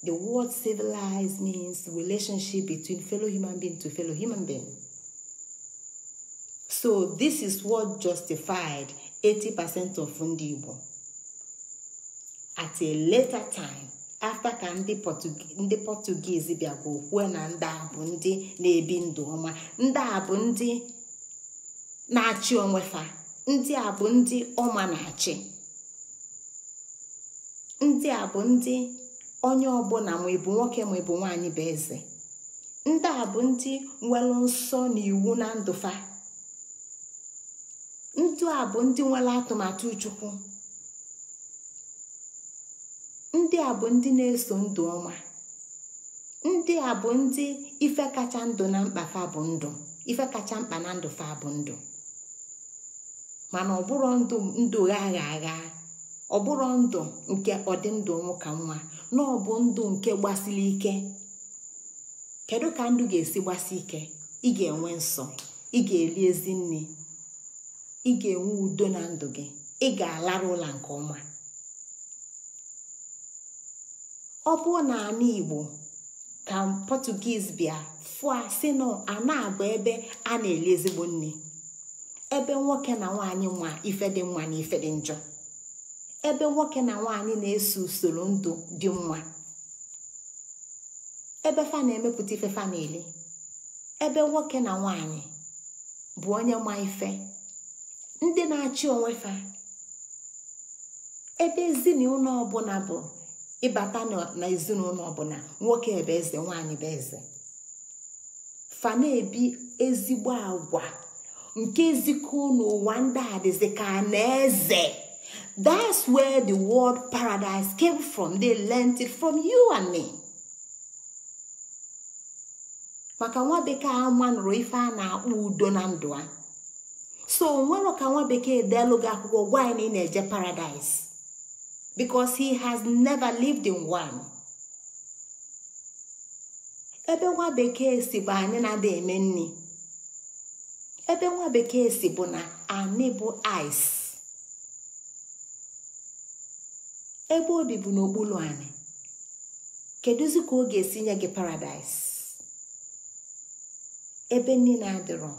The word civilized means relationship between fellow human being to fellow human being. So this is what justified 80% of ndị Igbo. At a later time, after ka ndị Portuguese bịa kwuo na ndị a bụ ndị na-ebi ndụ ọma, ndị a bụ ndị na-achị onwe fa, ndị a bụ ndị ọma na-achị, ndị a bụ ndị onye ọbụla ma ịbụ nwoke ma ịbụ nwaanyị bụ eze, ndị a bụ ndị nwere nsọ na iwu na ndụ fa, ndị a bụ ndị nwere atụmatụ Chukwu, ndị a bụ ndị na-eso ndụ ọma, ndị a bụ ndị ife kacha ndụ na mkpa fa bụ ndụ, ife kacha mkpa na ndụ fa bụ ndụ. Mana ọ bụrụ ndụ ndụ gha agha, ọ bụrụ ndụ nke ọdịndụ nwoke nwa, na ọ bụ ndụ nke gbasiri ike. Kedu ka ndụ ga-esi gbasi ike? Ị ga-enwe nsọ, ị ga-eli ezi nri, ị ga-enwe udo na ndụ gị, ị ga-alarụ ụla nke ọma. Ọ bụrụ na ala Igbo ka Portuguese bịa fụa sị na ana abụ ebe a na-eli ezigbo nri, ebe nwoke na nwaanyị nwa ife dị mma na ife dị njọ, ebe nwoke na nwaanyị na-eso usoro ndụ dị mma, ebe fa na-emepụta ife fa na-eli, ebe nwoke na nwaanyị bụ onye ma ife, ndị na-achị onwe fa, ebe ezinụlọ ọbụla bụ ịbata na ezinụlọ ọbụla nwoke bụ eze, nwaanyị bụ eze, fa na-ebi ezigbo agwa nke ezikọ n'ụwa ndị a dịzị ka na eze. That's where the word paradise came from. They learned it from you and me. Maka nwa bekee ama nụrụ ife a na-akpọ udo na ndụ a. So nwere ka nwa bekee deelu gị akwụkwọ gwa anyị na ị na-eje paradise, because he has never lived in one. Ebe nwa bekee si bụ anyị na-ada eme nri, ebe nwa bekee si bụ na anyị bụ ice, ebe obi bụ n'okpuru anyị. Kedụzi ka ọ ga-esi nye gị paradise ebe nri na-adịrọ,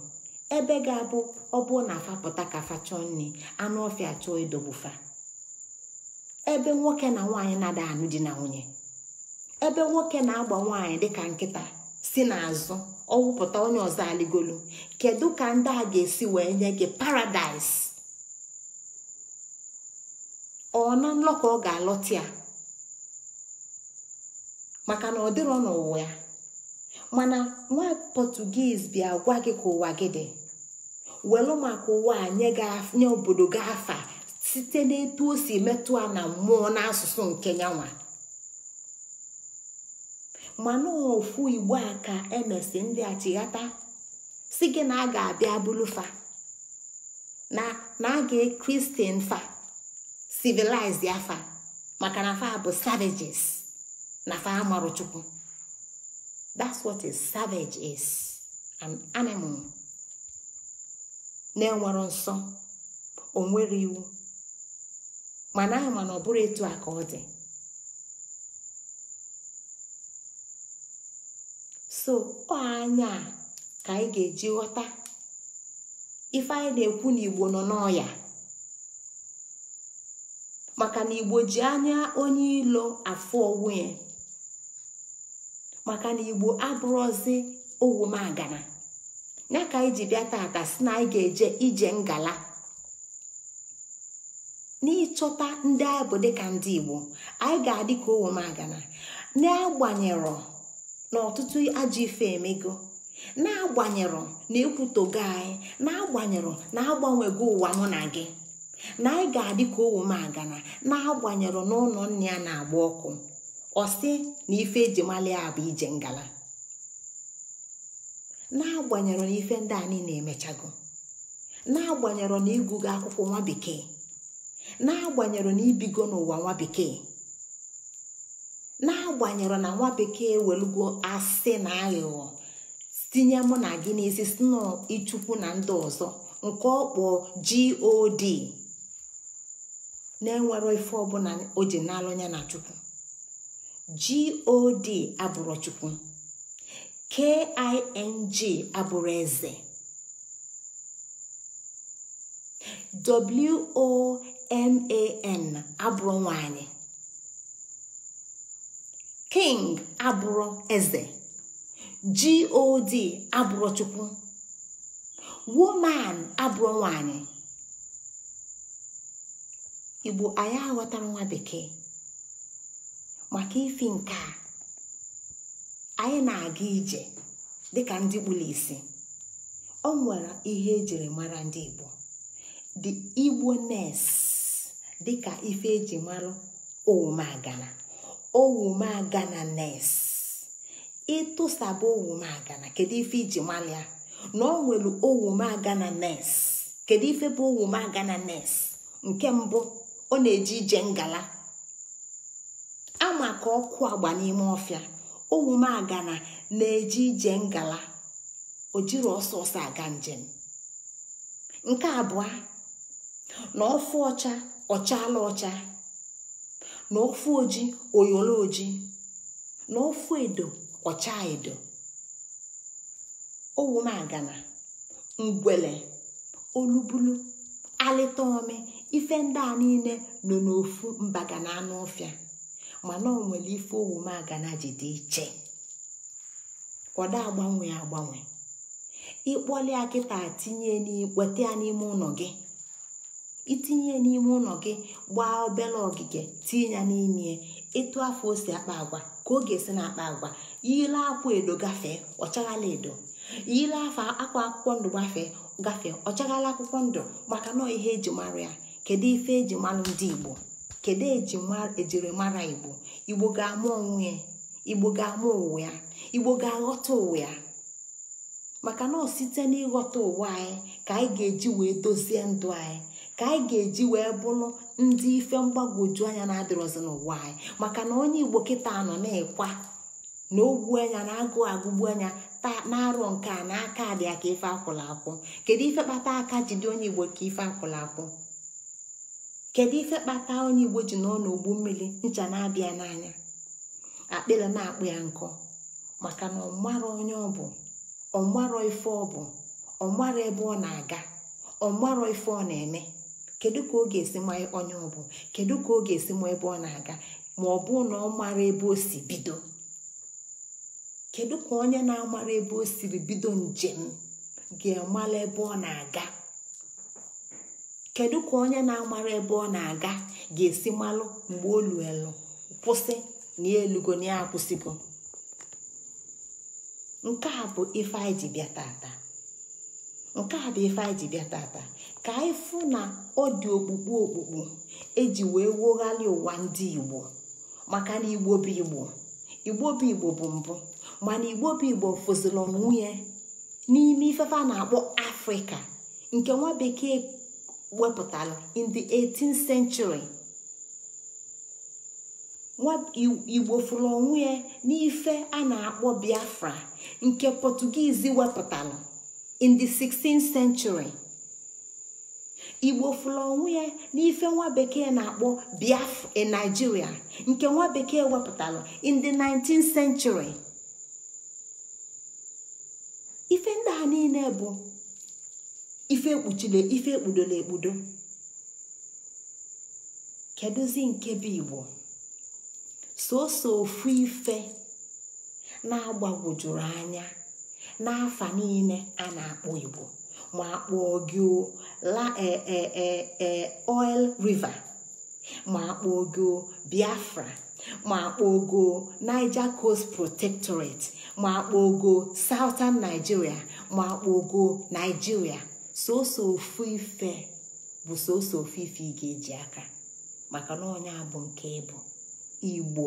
ebe ga-abụ ọ bụ na afa pụta ka afa chọọ nri, anụ ọfịa chọọ idogbufa, ebe nwoke na nwaanyị na-ada anụ di na nwunye, ebe nwoke na-agba nwaanyị dịka nkịta si n'azụ ọwụpụta onye ọzọ aligolu. Kedu ka ndị a ga-esi wee nye gị paradise? Ọ na nlọ ka ọ ga-alọta ya, maka na ọ dịrọ n'ụwa ya. Mana nwa Portuguese bịa gwa gị ka ụwa gị dị, welu maka ụwa a nye obodo gị afa site n'etu o si metụ a na mmụọ n'asụsụ nke nyanwa. Mana ofu Igbo aka emesi ndị achighata si gị na a ga-abịa bulufa, na a ga-ekristian fa, civilize ya fa, maka na fa bụ savages, na fa amarụ Chukwu. That's what a savage is, an animal na-enwero nsọ, o nwere iwu. Mana anyị ma na ọ bụrụ etu a ka ọ dị. So ọ anya ka anyị ga-eji ghọta ife anyị na-ekwu na Igbo nọ n'ọya, maka na Igbo ji anya onye ilo afụ onwe, maka na Igbo abụrụzi owumagana. Ya ka anyị ji bịa tata si na anyị ga-eje ije ngala n'ịchọta ndị anyị bụ dịka ndị Igbo. Anyị ga-adị ka owumagana, n'agbanyerọ na ọtụtụ ajọ ife emego, n'agbanyerọ na ekwutogo anyị, n'agbanyerọ na agbanwego ụwa mụ na gị, na anyị ga-adị ka owumagana, n'agbanyerọ na ụlọ nne ya na-agba ọkụ. Ọ sị na ife eji mali ya bụ ije ngala, n'agbanyerọ na ife ndị anyị na-emechago, n'agbanyerọ na ịgụgo akwụkwọ nwa bekee, N'agbanyere na ibigo n'ụwa nwa bekee, n'agbanyere na nwa bekee welugo asị na aghụghọ tinye mụ na gị n'isi si n'Ichukwu na ndị ọzọ nke ọkpọ God na-enwero ife ọbụla o ji n'alụ ya na Chukwu. God abụrụ Chukwu, KING abụrụ eze, WOMAN abụrụ nwanyị, King abụrụ eze, God abụrụ Chukwu, woman abụrụ nwanyị. Igbo anyị aghọtara nwa bekee maka ifi nke a. Anyị na-aga ije dịka ndị kpuru isi. O nwere ihe ejiri mara ndị Igbo, the Igbo-ness, dịka ife eji mara owumagana, owumagana-ness. Ịtụsaba owumagana, kedu ife iji mara ya? Na ọ nwere owumagana-ness. Kedu ife bụ owumagana-ness? Nke mbụ, ọ na-eje ije ngala, ama ka ọkụ agba n'ime ọfịa. Owumagana na-eje ije ngala, o jiri ọsọ ọsọ aga njem. Nke abụọ, na ofu ọcha ọchala ọcha, na ofu oji oyolo oji, na ofu edo ọcha edo. Owumagana, ngwele, olubulu, alịta ome, ife ndị a niile nọ n'ofu mbaga na anụ ọfịa, mana ọ nwere ife owumagana ji dị iche. Ọ da agbanwe agbanwe. Ịkpọli ya kịta tinye weta ya n'ime ụlọ gị, itinye n'ime ụlọ gị, gbaa obere ogige tinye ya n'ime, etu afọ o si akpa agwa ka ọ ga-esi na-akpa agwa. Yile akwa edo gafee, ọchaghala edo. Yile afọ akwa akwụkwọ ndụ gafee, ọchaghala akwụkwọ ndụ, maka na ihe eji mara ya. Kedu ife eji mara ndị Igbo? Kedu ejiri mara Igbo? Igbo ga-ama onwe ya, Igbo ga-ama ụwa ya, Igbo ga-aghọta ụwa ya. Maka na ọ site n'ịghọta ụwa anyị ka anyị ga-eji wee dozie ndụ anyị, ka anyị ga-eji wee bụrụ ndị ife mgbagwoju anya na-adịrọzi n'ụwa anyị. Maka na onye Igbo kịta nọ na-ekwa na ogbu anya na agụ agụgbu anya na-arụ nke a n'aka dị ya ka ife akwụla akwụ. Kedu ife kpata aka jide onye Igbo ka ife akwụla akwụ? Kedu ife kpata onye Igbo ji nọ n'ogbu mmiri ncha na-abịa n'anya, akpịrị na-akpụ ya nkọ? Maka na ọ mara onye ọ bụ, ọ mara ife ọ bụ, ọ mara ebe ọ na-aga, ọ mara ife ọ na-eme. Kedu ka ọ ga-esi ma onye ọ bụ? Kedu ka ọ ga-esi ma ebe ọ na-aga ma ọ bụ na ọ mara ebe o si bido? Kedu ka onye na-amara ebe o siri bido njem ga-amara ebe ọ na-aga? Kedu ka onye na-amara ebe ọ na-aga ga-esi malụ mgbe olu elu kwụsị na elugo na ya akwụsịgo? Nke a bụ ife anyị ji bịa tata. Nke a bụ ife anyị ji bịa tata ka anyị fụ na ọ dị okpukpu okpukpu eji wee wogharị ụwa ndị Igbo. Maka na Igbo bụ Igbo, Igbo bụ Igbo bụ mbụ, mana Igbo bụ Igbo fụziri onwe ya n'ime ifefe a na-akpọ Afrịka nke nwa bekee wepụtara in the 18th century. Igbo fụrụ onwe ya n'ife a na-akpọ Biafra nke Portuguese wepụtara in the 16th century. Igbo fụrụ onwe ya n'ife nwa bekee na-akpọ Biafra in Nigeria nke nwa bekee wepụtara in the 19th century. Ife ndị a niile bụ ife ekpuchile, ife ekpudola ekpudo. Kedụzi nke bụ Igbo? Soso ofu ife na-agbagwojuru anya n'afa niile a na-akpọ Igbo, ma akpọọ gị la Oil River, ma akpọọ gị Biafra, ma akpọọ gị Niger Coast Protectorate, ma akpọọ gị Southern Nigeria, ma akpọọ gị Nigeria, soso ofu ife bụ soso ofu ife ị ga-eji aka, maka na onye abụ nke ịbụ Igbo.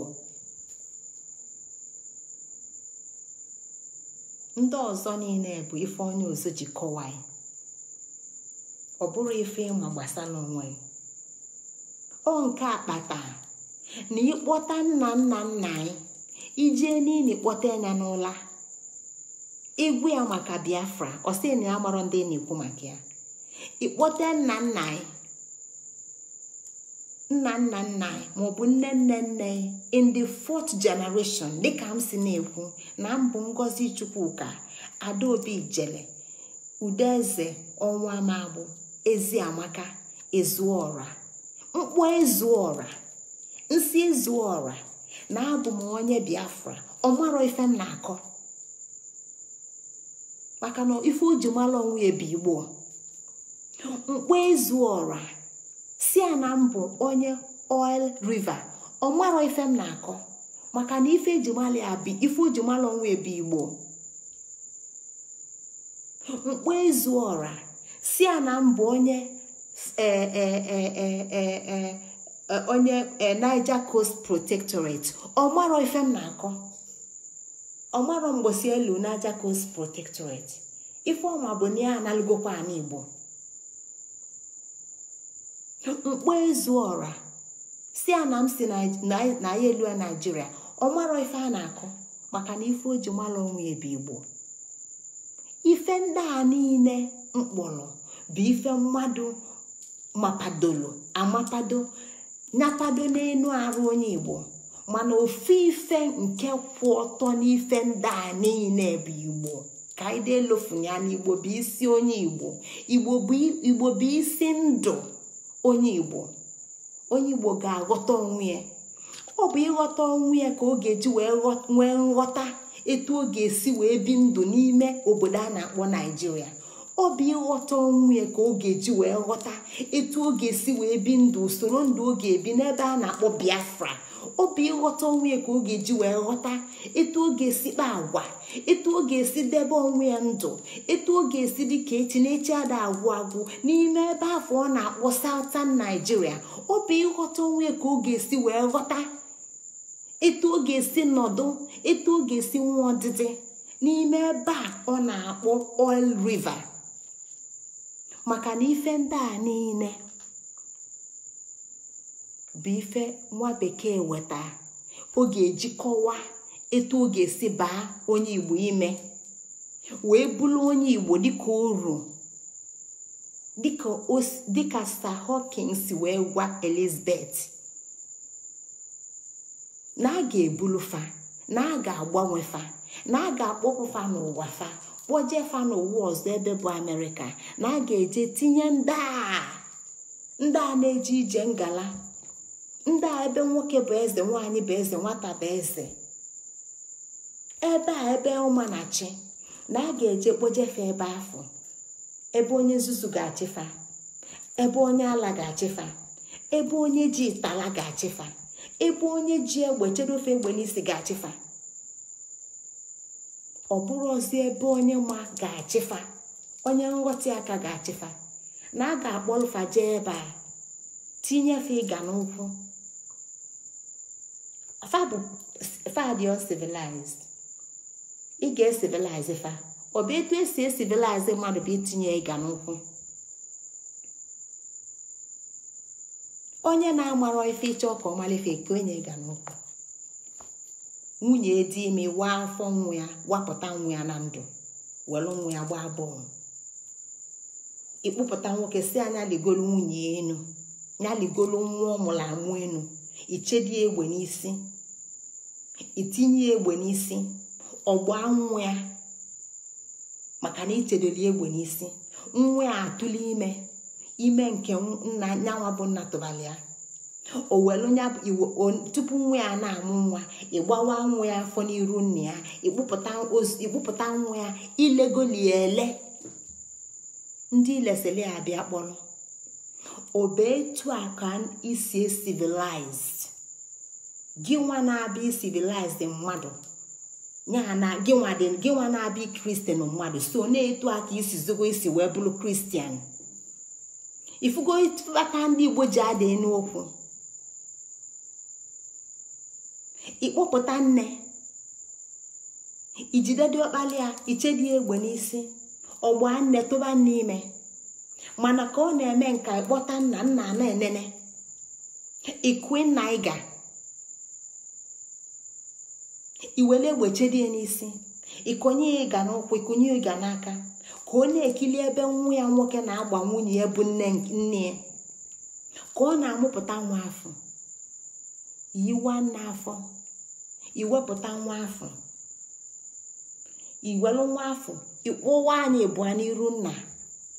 Ndị ọzọ niile bụ ife onye ọzọ ji kọwaa, ọ bụrụ ife ịma gbasara onwe. Ọ nke akpata na ịkpọta nna nna nna anyị ije n'ili kpọta ya n'ụla igwu ya maka Biafra, ọ sị na ya marọ ndị na-ekwu maka ya. Ịkpọta nna nna anyị, nna nna nna anyị maọbụ nne nne nne in the fourth generation, dịka m si na-ekwu na mbụ Ngozi Chukwuka Adaobi Ijele Udeze Ọnwa Mabụ Eziamaka Ezuọra mkpọ Ezuọra nsi Ezuọra na abụ m onye Biafra. Ọ marọ ife m na-akọ maka na ife o ji mara onwe ya bụ Igbo. Mkpọ Ezuọra si a na mbụ onye Oil River, ọ marọ ife m na-akọ maka na ife eji mara ya bụ ife o ji mara onwe ya bụ Igbo. Mkpọ Ezuọra si a na mbụ onye onye Niger Coast Protectorate, ọ marọ ife m na-akọ. Ọ marọ mgbosi elu Niger Coast Protectorate. Ife ọma bụ na ya analụgokwa ana Igbo. Mkpọ Ezuọra si a na m si na ya elu Naijiria, ọ marọ ife a na-akọ maka na ife o ji mara onwe ya bụ Igbo. Ife ndị a niile mkpọrọ bụ ife mmadụ mapadolo amapado nyapado n'enu arụ onye Igbo, mana ofu ife nke kwụ ọtọ n'ife ndị a niile bụ Igbo. Ka anyị delofunye ya na Igbo bụ isi onye Igbo. Igbo bụ isi ndụ onye Igbo. Onye Igbo ga-aghọta onwe ya. Ọ bụ ịghọta onwe ya ka ọ ga-eji wee nwee nghọta etu ọ ga-esi wee bi ndụ n'ime obodo a na-akpọ Naijiria. Ọ bụ ịghọta onwe ya ka ọ ga-eji wee ghọta etu ọ ga-esi wee bi ndụ, usoro ndụ ọ ga-ebi n'ebe a na-akpọ Biafra. Ọ bụ ịghọta onwe ya ka ọ ga-eji wee ghọta etu ọ ga-esi kpa agwa, etu ọ ga-esi debe onwe ya ndụ, etu ọ ga-esi dị ka echi na echi ada agwụ agwụ n'ime ebe afọ ọ na-akpọ Southern Nigeria. Ọ bụ ịghọta onwe ya ka ọ ga-esi wee ghọta etu ọ ga-esi nọdụ, etu ọ ga-esi nwee ọdịdị n'ime ebe a ọ na-akpọ Oil River. Maka na ife ndị a niile bụ ife nwa bekee weta ọ ga-eji kọwaa etu ọ ga-esi baa onye Igbo ime wee bụrụ onye Igbo dịka oru, dịka Sir Hawkins wee gwa Elizabeth na a ga-ebulu fa, na a ga-agbanwe fa, na a ga-akpọpụ fa n'ụwa fa, kpọje fa n'ụwa ọzọ ebe bụ Amerịka, na a ga-eje tinye ndị a na-eje ije ngala, ndị a ebe nwoke bụ eze, nwaanyị bụ eze, nwata bụ eze, ebe a ebe ụma na-achị, na a ga-eje kpojefe ebe afọ, ebe onye nzuzu ga-achịfa, ebe onye ala ga-achịfa, ebe onye ji ịtala ga-achịfa, ebe onye ji egbe chedofe egbe n'isi ga-achịfa. Ọ bụrụ ọzọ ebe onye ma ga-achịfa, onye nghọta aka ga-achịfa, na a ga-akpọlụfa jee ebe a tinyefe ịga n'ụkwụ. Fa dị uncivilized. Ị ga-esivilize fa. Ọ bụ etu esi esivilize mmadụ bụ itinye ịga n'ụkwụ. Onye na-amarọ ife ịchọ ka ọ mara ife ka onye ịga n'ụkwụ. Nwunye dị ime waa afọ nwa ya, wapụta nwa ya na ndụ, were nwa ya gbaa bọọlụ. Ịkpụpụta nwoke si anya ligolu nwunye enu, ya ligolu nwa ọ mụrụ amụ enu, ichedi egbe n'isi, itinye egbe n'isi, ọgba nwa ya maka na ichedoli egbe n'isi, nwa ya atụla ime, ime nke nna nyanwa bụ nna tụbali ya. O welu nya tupu nwa ya na-amụ nwa, ịgbawa nwa ya afọ n'iru nna ya, ịkpụpụta nwa ya, ilegoli ya ele. Ndị ilesili ya abịa kpọrọ. Obe etu a ka isi civilized. Gị nwa na-abịa civilized mmadụ, ya na gị nwa na-abịa kristian mmadụ, so na-etu aka isi zogo isi wee bụrụ kristian. Ifugo ata ndị Igbo ji adị n'okwu. Ịkpọpụta nne, ijide dị ọkpali ya, ichedi egbe n'isi, ọgba nne tụba nne ime. Mana ka ọ na-eme nka ịkpọta nna, nna na-enene. Ịkwe nna ịga iwele egbe chedie n'isi, ịkonye ịga n'ụkwụ, ịkonye ịga n'aka, ka ọ na-ekili ebe nwa ya nwoke na-agba nwunye ya bụ nne ya, ka ọ na-amụpụta nwa afọ, yiwa nna afọ, iwepụta nwa afọ, iwelu nwa afọ, ịkpọwa anyị ịbụa n'iru nna,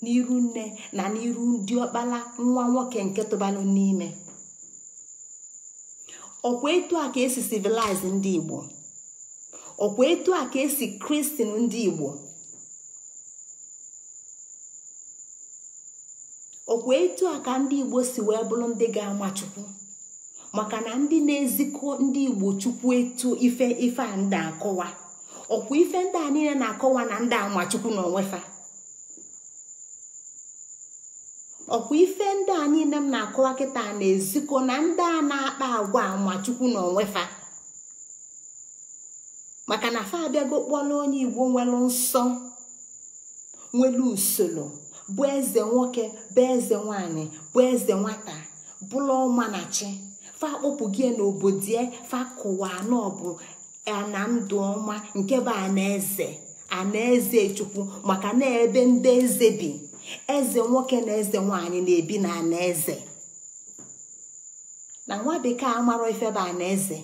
n'iru nne na n'iru diọkpala nwa nwoke nke tụbalụ n'ime. Ọkwa etu a ka esi civilize ndị Igbo, ọkwa etu a ka esi kristian ndị Igbo, ọkwa etu a ka ndị Igbo si wee bụrụ ndị ga-ama Chukwu. Maka na ndị na-ezikọ ndị Igbo Chukwu etu ife ife a ndị akọwa, ọkwa ife ndị a niile na-akọwa na ndị ama Chukwu na onwefa. Ọkwa ife ndị a niile m na-akọwa kịta na-ezikọ na ndị a na-akpa agwa ama Chukwu na onwefa. Maka na fa abịago kpọrọ onye Igbo nwere nsọ, nwere usoro, bụ eze nwoke, bụ eze nwanyị, bụ eze nwata, bụrụ ọma na chi, fa akpọpụ gị n'obodo fa kụwa anọ bụ ana ndụ ọma nke bụ anaeze, anaeze Chukwu. Maka na ebe ndị eze bi, eze nwoke na eze nwanyị na-ebi na anaeze. Na nwa bekee amarọ ife bụ anaeze.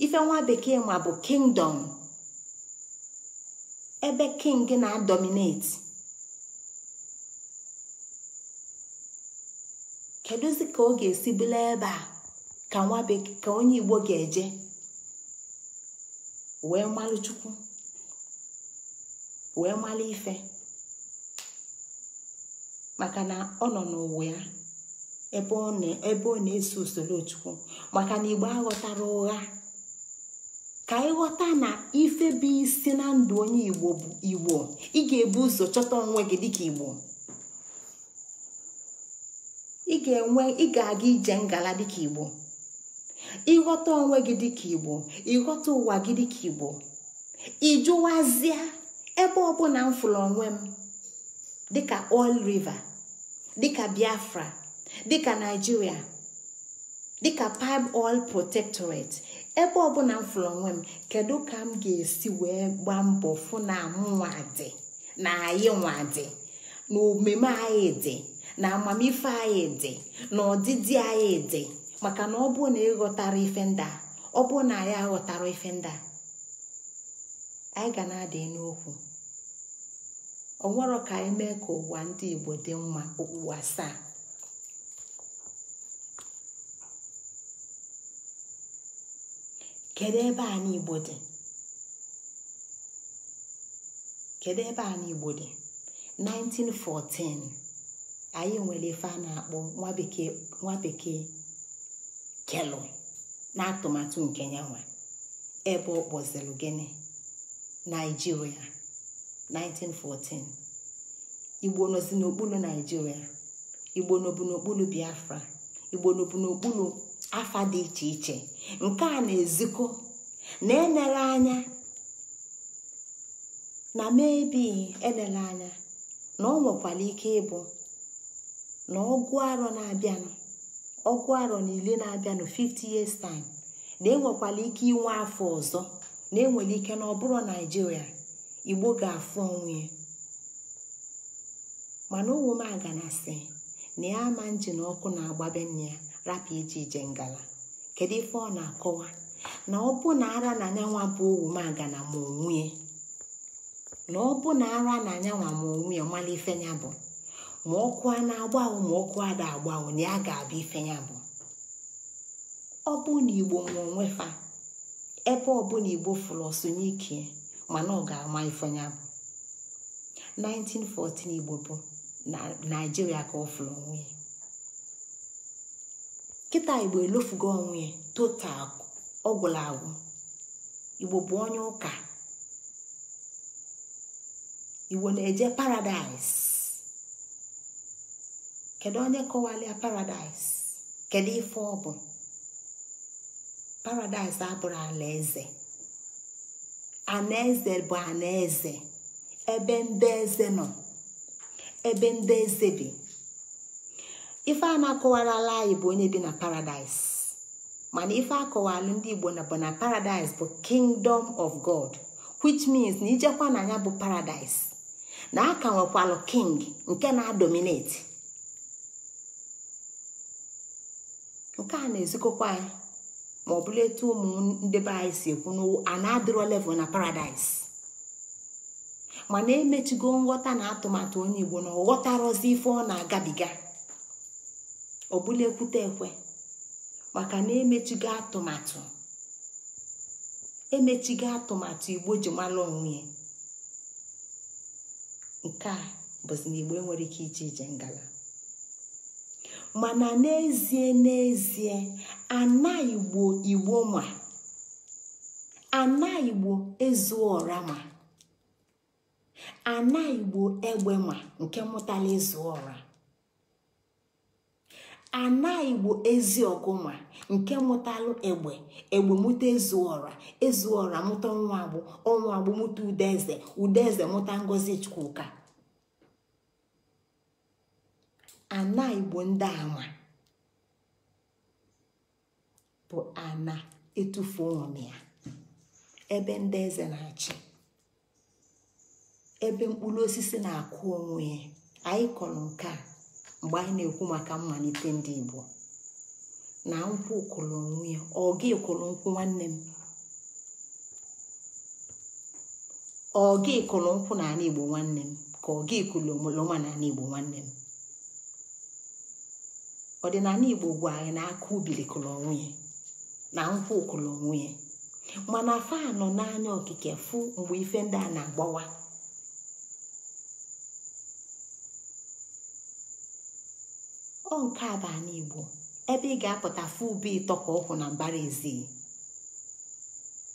Ife nwa bekee ma bụ kingdom, ebe king na-adominate. Kedụzi ka ọ ga-esi bụla ebe a ka nwa bekee, ka onye Igbo ga-eje wee malụ Chukwu, wee malụ ife? Maka na ọ nọ n'ụwa ya ebe ọ na-eso usoro Chukwu. Maka na Igbo aghọtara ụgha. Ka ịghọta na ife bụ isi na ndụ onye Igbo bụ Igbo. Ị ga-ebu ụzọ chọta onwe gị dịka Igbo. Ị ga-aga ije ngala dịka Igbo. Ịghọta onwe gị dịka Igbo, ịghọta ụwa gị dịka Igbo. Ịjụwazịa ebe ọbụla m fụrụ onwe m dịka Oil River, dịka Biafra, dịka Nigeria, dịka Palm Oil Protectorate, ebe ọbụla m fụrụ onwe m, kedu ka m ga-esi wee gbaa mbọ fụ na mụnwa dị, na anyị nwa dị, na omume anyị dị, na amamife anyị dị, na ọdịdị anyị dị? Maka na ọ bụ na ịghọtara ife ndị a, ọ bụ na anyị aghọtara ife ndị a, anyị ga na-adị n'okwu. O nwero ka anyị mee ka ụwa ndị Igbo dị mma okpukpu asaa. Kedu ebe anyị Igbo dị? Kedu ebe anyị Igbo dị? 1914 anyị nwere ife a na-akpọ nwa bekee kelụ na atụmatụ nke nyanwa, ebe ọ kpọziri gịnị? Nigeria. 1914 Igbo nọzi n'okpuru Nigeria, Igbo nọbụ n'okpuru Biafra, Igbo nọbụ n'okpuru afa dị iche iche. Nke a na-ezikọ na enere anya na maybe enere anya na ọ nwekwara ike ịbụ na ọgụ arọ na-abịanụ, ọgụ arọ na ile na-abịanụ, 50 years time, na enwekwara ike inwe afọ ọzọ, na enwere ike na ọ bụrụ Naijiria, Igbo ga-afụ onwe ya. Mana owomagana sị na ya ama njin ọkụ na-agbabe nne ya rapụ ije ije ngala. Kedu ife ọ na-akọwa? Na ọ bụ na ara na anyanwa bụ owomagana ma onwe, na ọ bụ na ara na anyanwa ma onwe ya mala ife ya bụ, ma ọkụ a na-agbanwe ma ọkụ ada agbanwe, na ya ga-abụ ife ya bụ. Ọ bụ na Igbo nwe onwe fa, ebe ọ bụ na Igbo fụrụ ọsonye ike, mana ọ ga-ama ife ya bụ. 1914 Igbo bụ na Naijiria ka ọ fụrụ onwe ya. Kịta Igbo elofugo onwe ya total, ọ gwụla agwụ. Igbo bụ onye ụka. Igbo na-eje paradise. Kedu onye kọwalịa paradise? Kedu ife ọ bụ? Paradise abụrụ alaeze. Anaeze bụ anaeze, ebe ndị eze nọ, ebe ndị eze bi. Ife a na-akọwarala anyị bụ onye bi na paradaịs, mana ife akọwalụ ndị Igbo na bụ na paradaịs bụ kingdom of God, which means na ijekwa na ya bụ paradaịs na aka nwekwalụ king nke na-adominate. Nke a na-ezikọkwa anyị ma ọ bụla etu ụmụ ndị be anyị si ekwu na a na-adịrọ level na paradaịs. Mana emechigo nghọta na atụmatụ onye Igbo na ọ ghọtarozi ife ọ na-agabiga, ọ bụla ekwute ekwe, maka na emechigo atụmatụ, emechigo atụmatụ Igbo ji mara onwe ya. Nke a bụzi na Igbo enwere ike ije ije ngala. Mana n'ezie n'ezie, ana Igbo Igbo ma, ana Igbo ezu ọra ma, ana Igbo egbe ma nke mụtara ezu ọra, ana Igbo ezi ọgụ ma nke mụtalụ egbe, egbe mụta ezu ọra, ezu ọra mụta ọnwa agbụ, ọnwa agbụ mụta udeze, udeze mụta Ngozi Chukwuka. Ana Igbo ndị ama bụ ana etufu onwe ya, ebe ndị eze na-achị, ebe mkpụrụ osisi na-akụ onwe ya. Anyị kọrọ nke a mgbe anyị na-ekwu maka mmalite ndị Igbo na nkwụ kụrụ onwe ya. Ọ gị kụrụ nkwụ nwanne m? Ọ gị kụrụ nkwụ n'ala Igbo nwanne m? Ka ọ gị kụrụ omoloma n'ala Igbo nwanne m? Ọdịnala Igbo gwa anyị na aka ubili kụrụ onwe ya, na nkwụ kụrụ onwe ya, mana fa nọ n'anya okike fụ mgbe ife ndị a na-agbawa. Ọ nke a bụ ala Igbo, ebe ị ga-apụta fụ ube ịtọ ka ọkwụ na mbara ezi,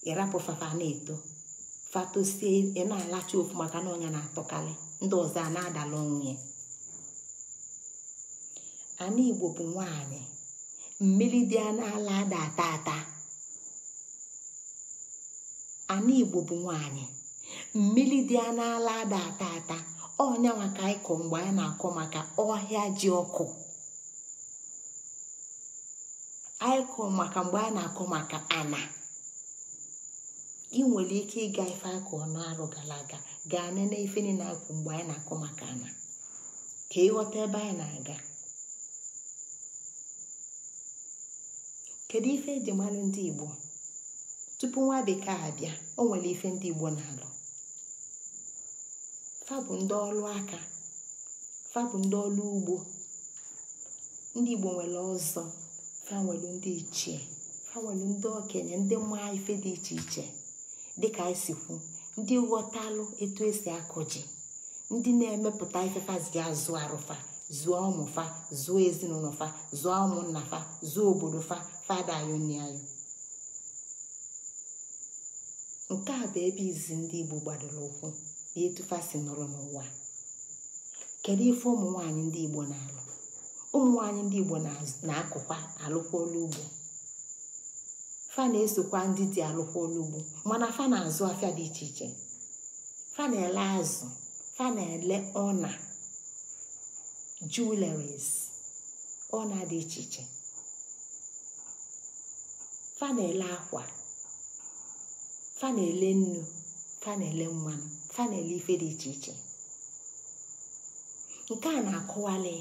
ịrapụ fafa na-eto, fatosie ị na-alacha ofu maka na ọnya na-atọkarị, ndị ọzọ a na-adala onwe ya. Ala Igbo bụ nwaanyị, mmiri dị n'ala ada ata ata. Ala Igbo bụ nwaanyị, mmiri dị n'ala ada ata ata. Ọnya maka anyị kọ mgbe anyị na-akọ maka ọhịa ji ọkụ, anyị kọ maka mgbe a na-akọ maka ana. Ị nwere ike ịga ife akọ ọnụ arụ gara aga, gaa nene ife niile akwụ mgbe anyị na-akọ maka ana, ka ịghọta ebe anyị na-aga. Kedu ife eji mara ndị Igbo tupu nwa bekee abịa? O nwere ife ndị Igbo na-alụ. Fa bụ ndị ọrụ aka, fa bụ ndị ọrụ ugbo. Ndị Igbo nwere ọzọ, fa nwere ndị ichie, fa nwere ndị okenye, ndị mma ife dị iche iche dịka anyị si kwu, ndị ghọtalụ etu esi akọ ji, ndị na-emepụta ife fa ji azụ arụfa, zụọ ụmụ fa, zụọ ezinụlọ fa, zụọ ụmụnna fa, zụọ obodo fa, fada ayo nne ayo. Nke a bụ ebe izi ndị Igbo gbadoro ụkwụ na etu fa si nọrọ n'ụwa. Kedu ife ụmụ nwaanyị ndị Igbo na-alụ? Ụmụ nwaanyị ndị Igbo na-akụkwa alụkwa ọlụ ugbo, fa na-esokwa ndị dị alụkwa ọlụ ugbo, mana fa na-azụ afịa dị iche iche, fa na-ele azụ, fa na-ele ọna, jewelries, ọna dị iche iche, fa na-ele akwa, fa na-ele nnu, fa na-ele mmanụ, fa na-ele ife dị iche iche. Nke a na-akọwali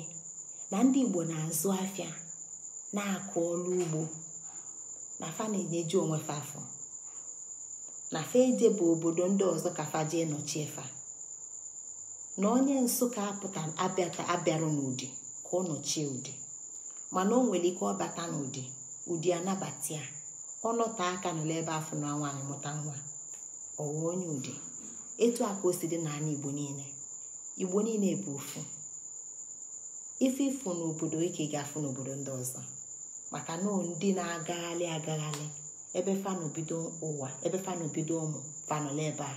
na ndị Igbo na-azụ afịa, na-akụ ọlụ ugbo, na fa na-enyeju onwe fa afọ, na fa eje bụ obodo ndị ọzọ ka fa jee nọchie fa, na onye Nsụka apụta abịarụ n'ụdị ka ọ nọchie ụdị, mana o nwere ike ọbata n'ụdị, ụdị anabata ya, ọ nọte aka nọrọ ebe afọ na nwaanyị mụta nwa, ọwụ onye ụdị. Etu a ka o si dị n'ala Igbo niile. Igbo niile bụ ofu. Ife ịfụ n'obodo ike ga-afụ n'obodo ndị ọzọ, maka na ndị na-agagharị agagharị ebe fanụ bido ụwa, ebe fanụ bido ụmụ fanụla ebe a.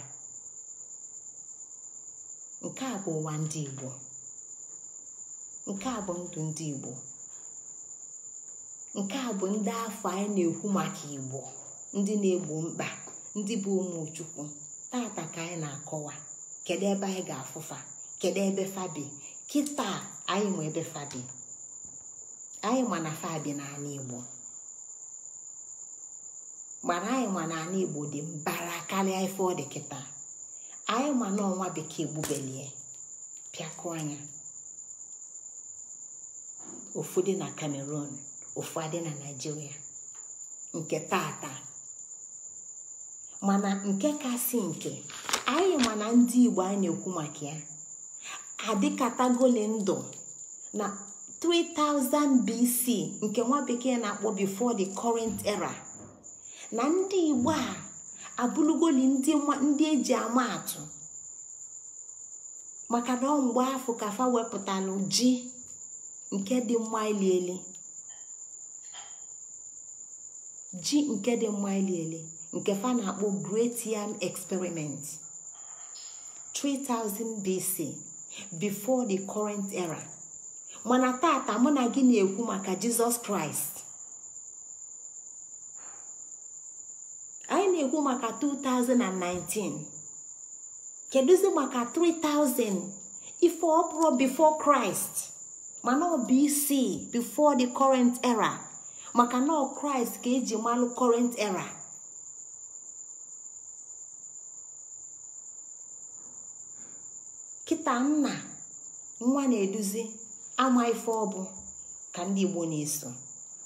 Nke a bụ ụwa ndị Igbo, nke a bụ ndụ ndị Igbo, nke a bụ ndị afọ anyị na-ekwu maka Igbo, ndị na-egbo mkpa, ndị bụ ụmụ Chukwu. Tata ka anyị na-akọwa kedu ebe anyị ga-afụfa, kedu ebe fa bi. Kịta anyị nwe ebe fa bi. Anyị ma na fa bi n'ala Igbo, mana anyị ma na ala Igbo dị mbara karịa ife ọ dị kịta. Anyị ma na ọnwa bekee gbubelie pịakụ anya. Ofu dị na Cameroon, ofu adị na Naịjirịa nke tata. Mana nke kasị nke anyị ma na ndị Igbo anyị na-ekwu maka ya adịkatagoli ndụ na 3000 BC nke nwa bekee na-akpọ before the current era, na ndị Igbo a abụrụgoli ndị eji ama atụ, maka na ọ mgbe afọ ka fa wepụtalụ ji nke dị mma ili eli, ji nke dị mma ili eli nke fa na-akpọ Great Yam Experiment, 3000 BC before the current era. Mana tata mụ na gị na-ekwu maka Jizọs Kraịst. Anyị na-ekwu maka 2019. Kedụzi maka 3000 ife ọ bụrụ before Christ, mana ọ BC before the current era, maka na ọ Christ ka eji malụ current era. Kịta nna nwa na-eduzi ama ife ọ bụ ka ndị Igbo na-eso,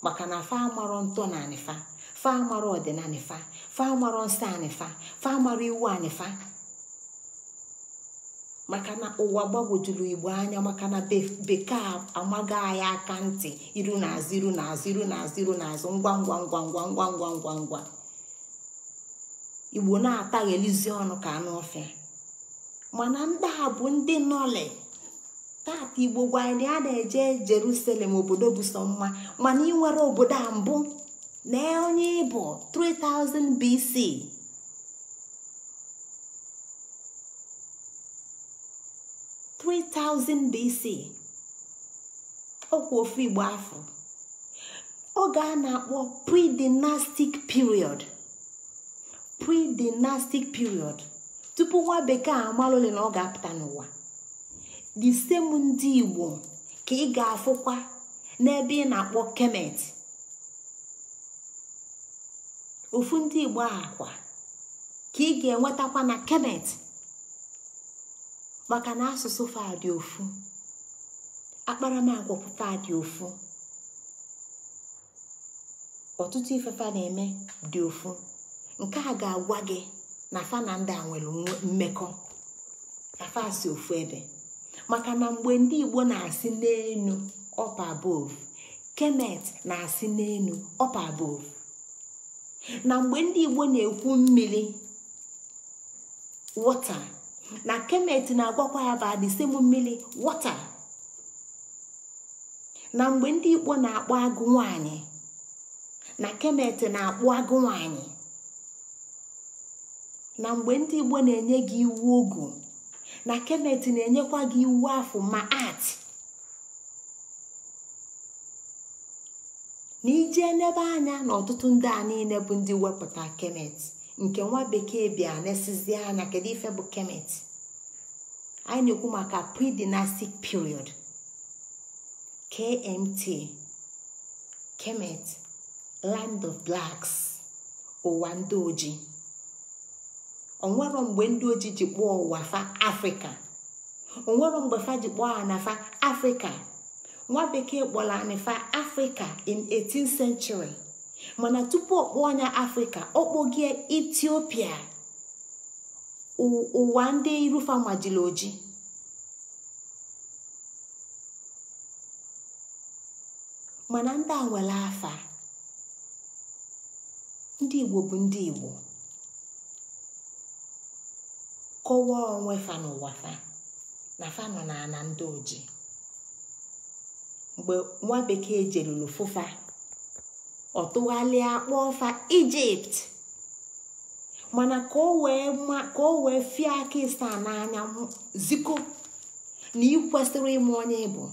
maka na fa amarọ ntọ na anịfa, fa amarọ ọdịnanị fa, fa amarọ nsọ anịfa, fa amarọ iwu anịfa, maka na ụwa gbagwojuru Igbo anya, maka na bekee amaghị anyị aka ntị iru n'azụ iru n'azụ iru n'azụ iru n'azụ, ngwa ngwa ngwa ngwa ngwa ngwa ngwa ngwa. Igbo na-ataghelizi ọnụ ka anụ ọfịa. Mana ndị a bụ ndị nọle tata. Igbo gwa anyị a na-eje Jerusalem, obodo bụ sọ mma, mana ị nwere obodo a mbụ na onye ịbụ 3000 BC. BC ọkwa ofu Igbo afọ oge a na-akpọ pre-dynastic period. Pre-dynastic period, tupu nwa bekee amalụle na ọ ga-apụta n'ụwa. The same ndị Igbo ka ị ga-afụkwa n'ebe ị na-akpọ Kemet. Ofu ndị Igbo akwa ka ị ga-enwetakwa na Kemet, maka na asụsụ fa dị ofu, akparamagwa fa dị ofu, ọtụtụ ife fa na-eme dị ofu. Nke a ga-agwa gị na fa na ndị a nwere mmekọ, na fa si ofu ebe. Maka na mgbe ndị Igbo na-asị n'enu up above, Kemet na-asị n'enu up above. Na mgbe ndị Igbo na-ekwu mmiri water, na Kemet na-agwakwa ya bụ the same mmiri water. Na mgbe ndị Igbo na-akpọ agụ nwanyị, na Kemet na-akpọ agụ nwanyị. Na mgbe ndị Igbo na-enye gị iwu ogu, na Kemet na-enyekwa gị iwu afọ ma art. Na ije n'ebe anya na ọtụtụ ndị a niile bụ ndị wepụta Kemet, nke nwa bekee bịa na-esizi anya kedu ife bụ Kemet. Anyị na-ekwu maka pre-dynastic period, KMT, Kemet, land of blacks, ụwa ndị ojii. Onwero mgbe ndị ojii ji kpọọ ụwa fa Afrịka, onwero mgbe fa ji kpọọ anafa Afrịka. Nwa bekee kpọrọ anafa Afrịka in 18th century, mana tupu ọ kpọọ anya Afrịka, ọ kpọgie Ethiopia, ụwa ndị irufa majiri oji. Mana ndị a nwere afa. Ndị Igbo bụ ndị Igbo, kọwaa onwe fa n'ụwa fa na fa nọ n'ala ndị ojii. Mgbe nwa bekee jeruru fụfa, ọ tụgharịa kpọọ fa Ijipt, mana ka o wee fie aka ịsa n'anya ziko na ị kwesịrị ịmụ onye ịbụ,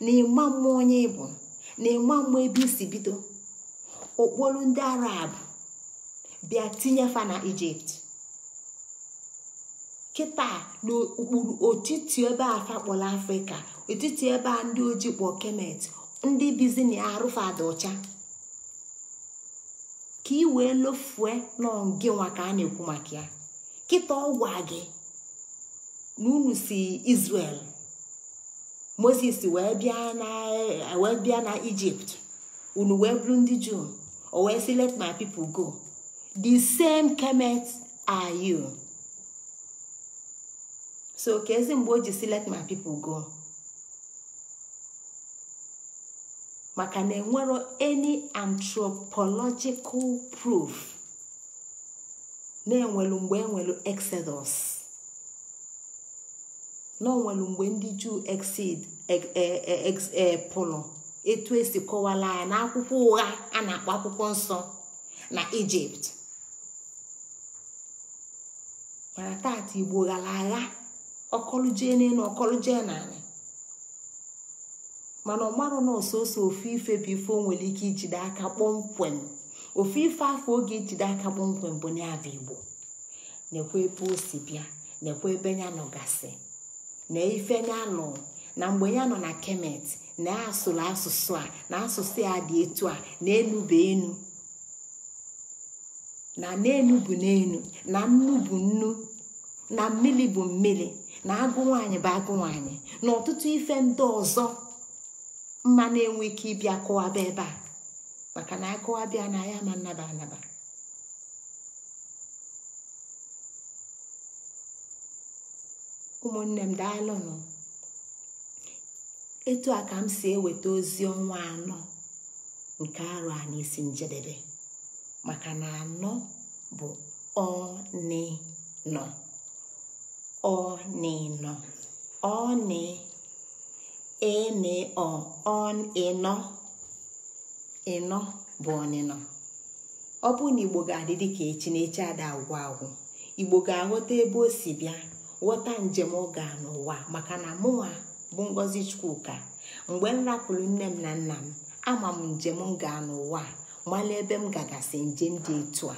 na ịma mmụọ onye ịbụ, na ịma mmụọ ebe isi bido. Okpolu ndị Arab bịa tinye fa na Ijipt. Kịta n'okpuru otiti ebe a fa kpọrọ Afrịka, etiti ebe a ndị ojii kpọọ Kemet, Ndị bizi na arụfa dị ọcha. Ka ị wee lofue nọ gị nwa ka a na-ekwu maka ya. Kịta ọgwa gị na unu si Israel, Moses wee bịa na Egypt, unu wee bụrụ ndị Juu, o wee sị let my people go. The same Kemet are you. So ka ezi mgbe o ji sị let my people go, maka na enwero any anthropological proof na enwelu mgbe enwelu Exodus, na onwelu mgbe ndị Juu exid pụlụ etu esi kọwala ya na akwụkwọ ụgha a na-akpọ akwụkwọ nsọ na Egypt. Mana tata Igbo ghara agha, ọkọlụjee n'elu ọkọlụjee n'ala. Mana ọ marụ na ọsọsọ ofu ife bụ ife o nwere ike ijide aka kpọmkwem. Ofu ife afọ oge ijide aka kpọmkwem bụ ya bụ Igbo. Nekwa ebe o si bịa, nekwa ebe ya nọgasị, na ife ya nọ na mgbe ya nọ na Kemet, na asụrụ asụsụ a, na asụsụ ya dị etu a, na enu bụ enu, na n'enu bụ n'enu, na nnu bụ nnu, na mmiri bụ mmiri, na agụ nwaanyị bụ agụ nwaanyị, na ọtụtụ ife ndị ọzọ mma na-enwe ike ịbịa kọwaba ebe a, maka na akọwabịa na ya ma nnaba anaba. Ụmụnne m, daalụnụ. Etu a ka m si eweta ozi ọnwa anọ nke arọ a n'isi njedebe, maka na anọ bụ ọnịnọ, ọnịnọ, ọnị ene ọ on ịnọ, ịnọ bụ ọnịnọ. Ọ bụ na Igbo ga-adị dịka echi na echi ada agwụ agwụ. Igbo ga-aghọta ebe o si bịa, ghọta njem ọ gaa n'ụwa, maka na mụnwa bụ Ngozi Chukwuka, mgbe m rapụrụ nne m na nna m, ama m njem m gaa n'ụwa, mala ebe m gagasị njem dị etu a.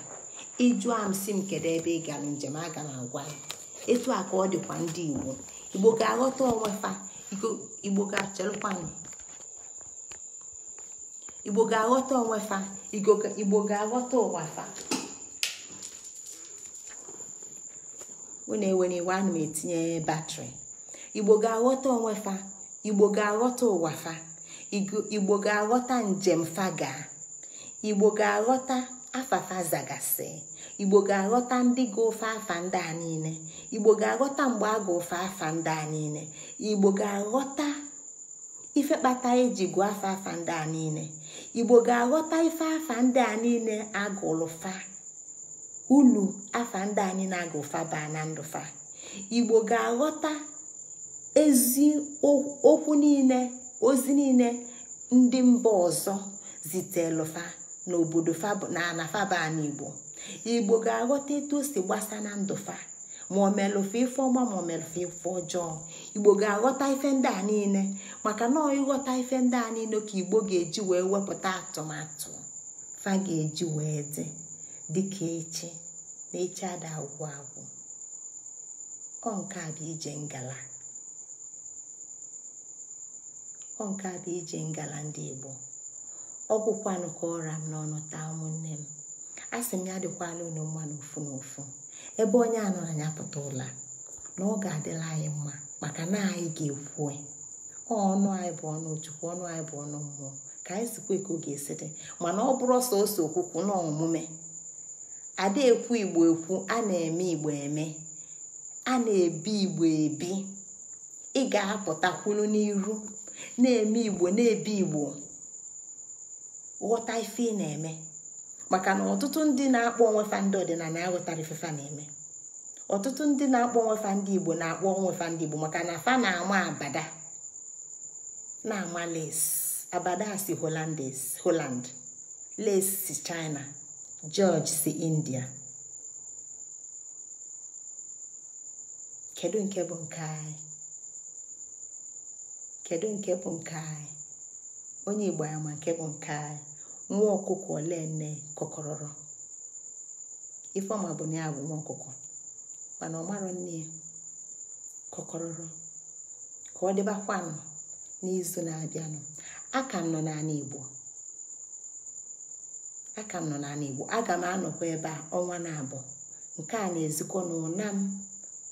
Ịjụa m si m kedu ebe ị gara njem, aga m agwa ya. Etu a ka ọ dịkwa ndị Igbo. Igbo ga-aghọta onwe fa, Igbo ga-achelụkwanụ, Igbo ga-aghọta onwe fa, Igbo ga-aghọta ụwa fa. Unu ewere iwe, ana m etinye batrị. Igbo ga-aghọta onwe fa, Igbo ga-aghọta ụwa fa, Igbo ga-aghọta njem fa gaa, Igbo ga-aghọta afafa zagasị, Igbo ga-aghọta ndị ga ofe afa ndị a niile, Igbo ga-aghọta mgbe a ga ofe afa ndị a niile, Igbo ga-aghọta ife kpata eji gụọ afa afa ndị a niile, Igbo ga-aghọta ife afa ndị a niile agụrụ fa, ulu afa ndị a niile agụ fa baa na ndụ fa. Igbo ga-aghọta ezi okwu niile, ozi niile ndị mba ọzọ zitelụ fa n'obodo fa na anafa baa n'Igbo. Igbo ga-aghọta etu o si gbasa na ndụ fa, ma ọ melụfa ife ọma ma ọ melụfa ife ọjọọ. Igbo ga-aghọta ife ndị a niile, maka na ọ ịghọta ife ndị a niile ka Igbo ga-eji wee wepụta atụmatụ fa ga-eji wee dị dịka echi na echi ada agwụ agwụ. Ọ nke a bụ ije ngala, ọ nke a bụ ije ngala ndị Igbo. Ọgwụkwanụ ka ọra m n'ọnụ taa ụmụnne m. A sị m ya dịkwala unu mma n'ofu n'ofu. Ebe onye anọ na ya pụta ụla, na ọ ga-adịla anyị mma, maka na anyị ga-ekwu ọnụ anyị bụ ọnụ Chukwu, ọnụ anyị bụ ọnụ mmụọ, ka anyị sikwa ka ọ ga-esi dị. Mana ọ bụrụ sọsọ okwukwu na omume, ada ekwu Igbo ekwu, a na-eme Igbo eme, a na-ebi Igbo ebi. Ị ga-apụtakwulu n'iru na-eme Igbo, na-ebi Igbo, ghọta ife ị na-eme. Maka na ọtụtụ ndị na-akpọ onwe fa ndị ọdịnala aghọtara ife fa na-eme. Ọtụtụ ndị na-akpọ onwe fa ndị Igbo na-akpọ onwe fa ndị Igbo maka na fa na-ama abada, na-ama lace. Abada si Holland, lace si China, George si India. Kedu nke bụ nke anyị? Kedu nke bụ nke anyị? Onye Igbo ama nke bụ nke anyị. Nwa ọkụkọ ole nne kọkọrọrọ. Ifeọma bụ na ya bụ nwa ọkụkọ, mana ọ marọ nne ya kọkọrọrọ. Ka ọ dịbakwanụ n'izu na-abịanụ. Aka m nọ n'ala Igbo, aka m nọ n'ala Igbo. Aga m anọkwa ebe a ọnwa na-abụ nke a na-ezikọ na ụna m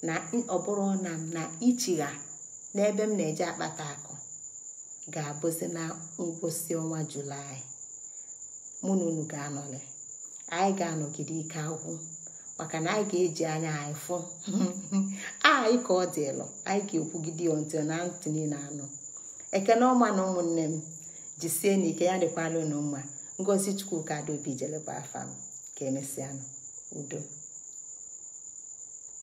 na ọ bụrụ na m na ichigha n'ebe m na-eje akpata akụ ga-abụzi na ngwụsị ọnwa Julaị. Mụ na unu ga-anọrị, anyị ga-anọgide ike agwụ, maka na anyị ga-eji anya anyị fụ anyị ka ọ dịlụ. Anyị ga-ekwugide ya ntị na ntị niile anụ. Ekene ọma na ụmụnne m, jisie n'ike, ya dịkwala unu mma. Ngozi Chukwuka Adaobi jelekwa afa m. Ka emesịanụ, udo.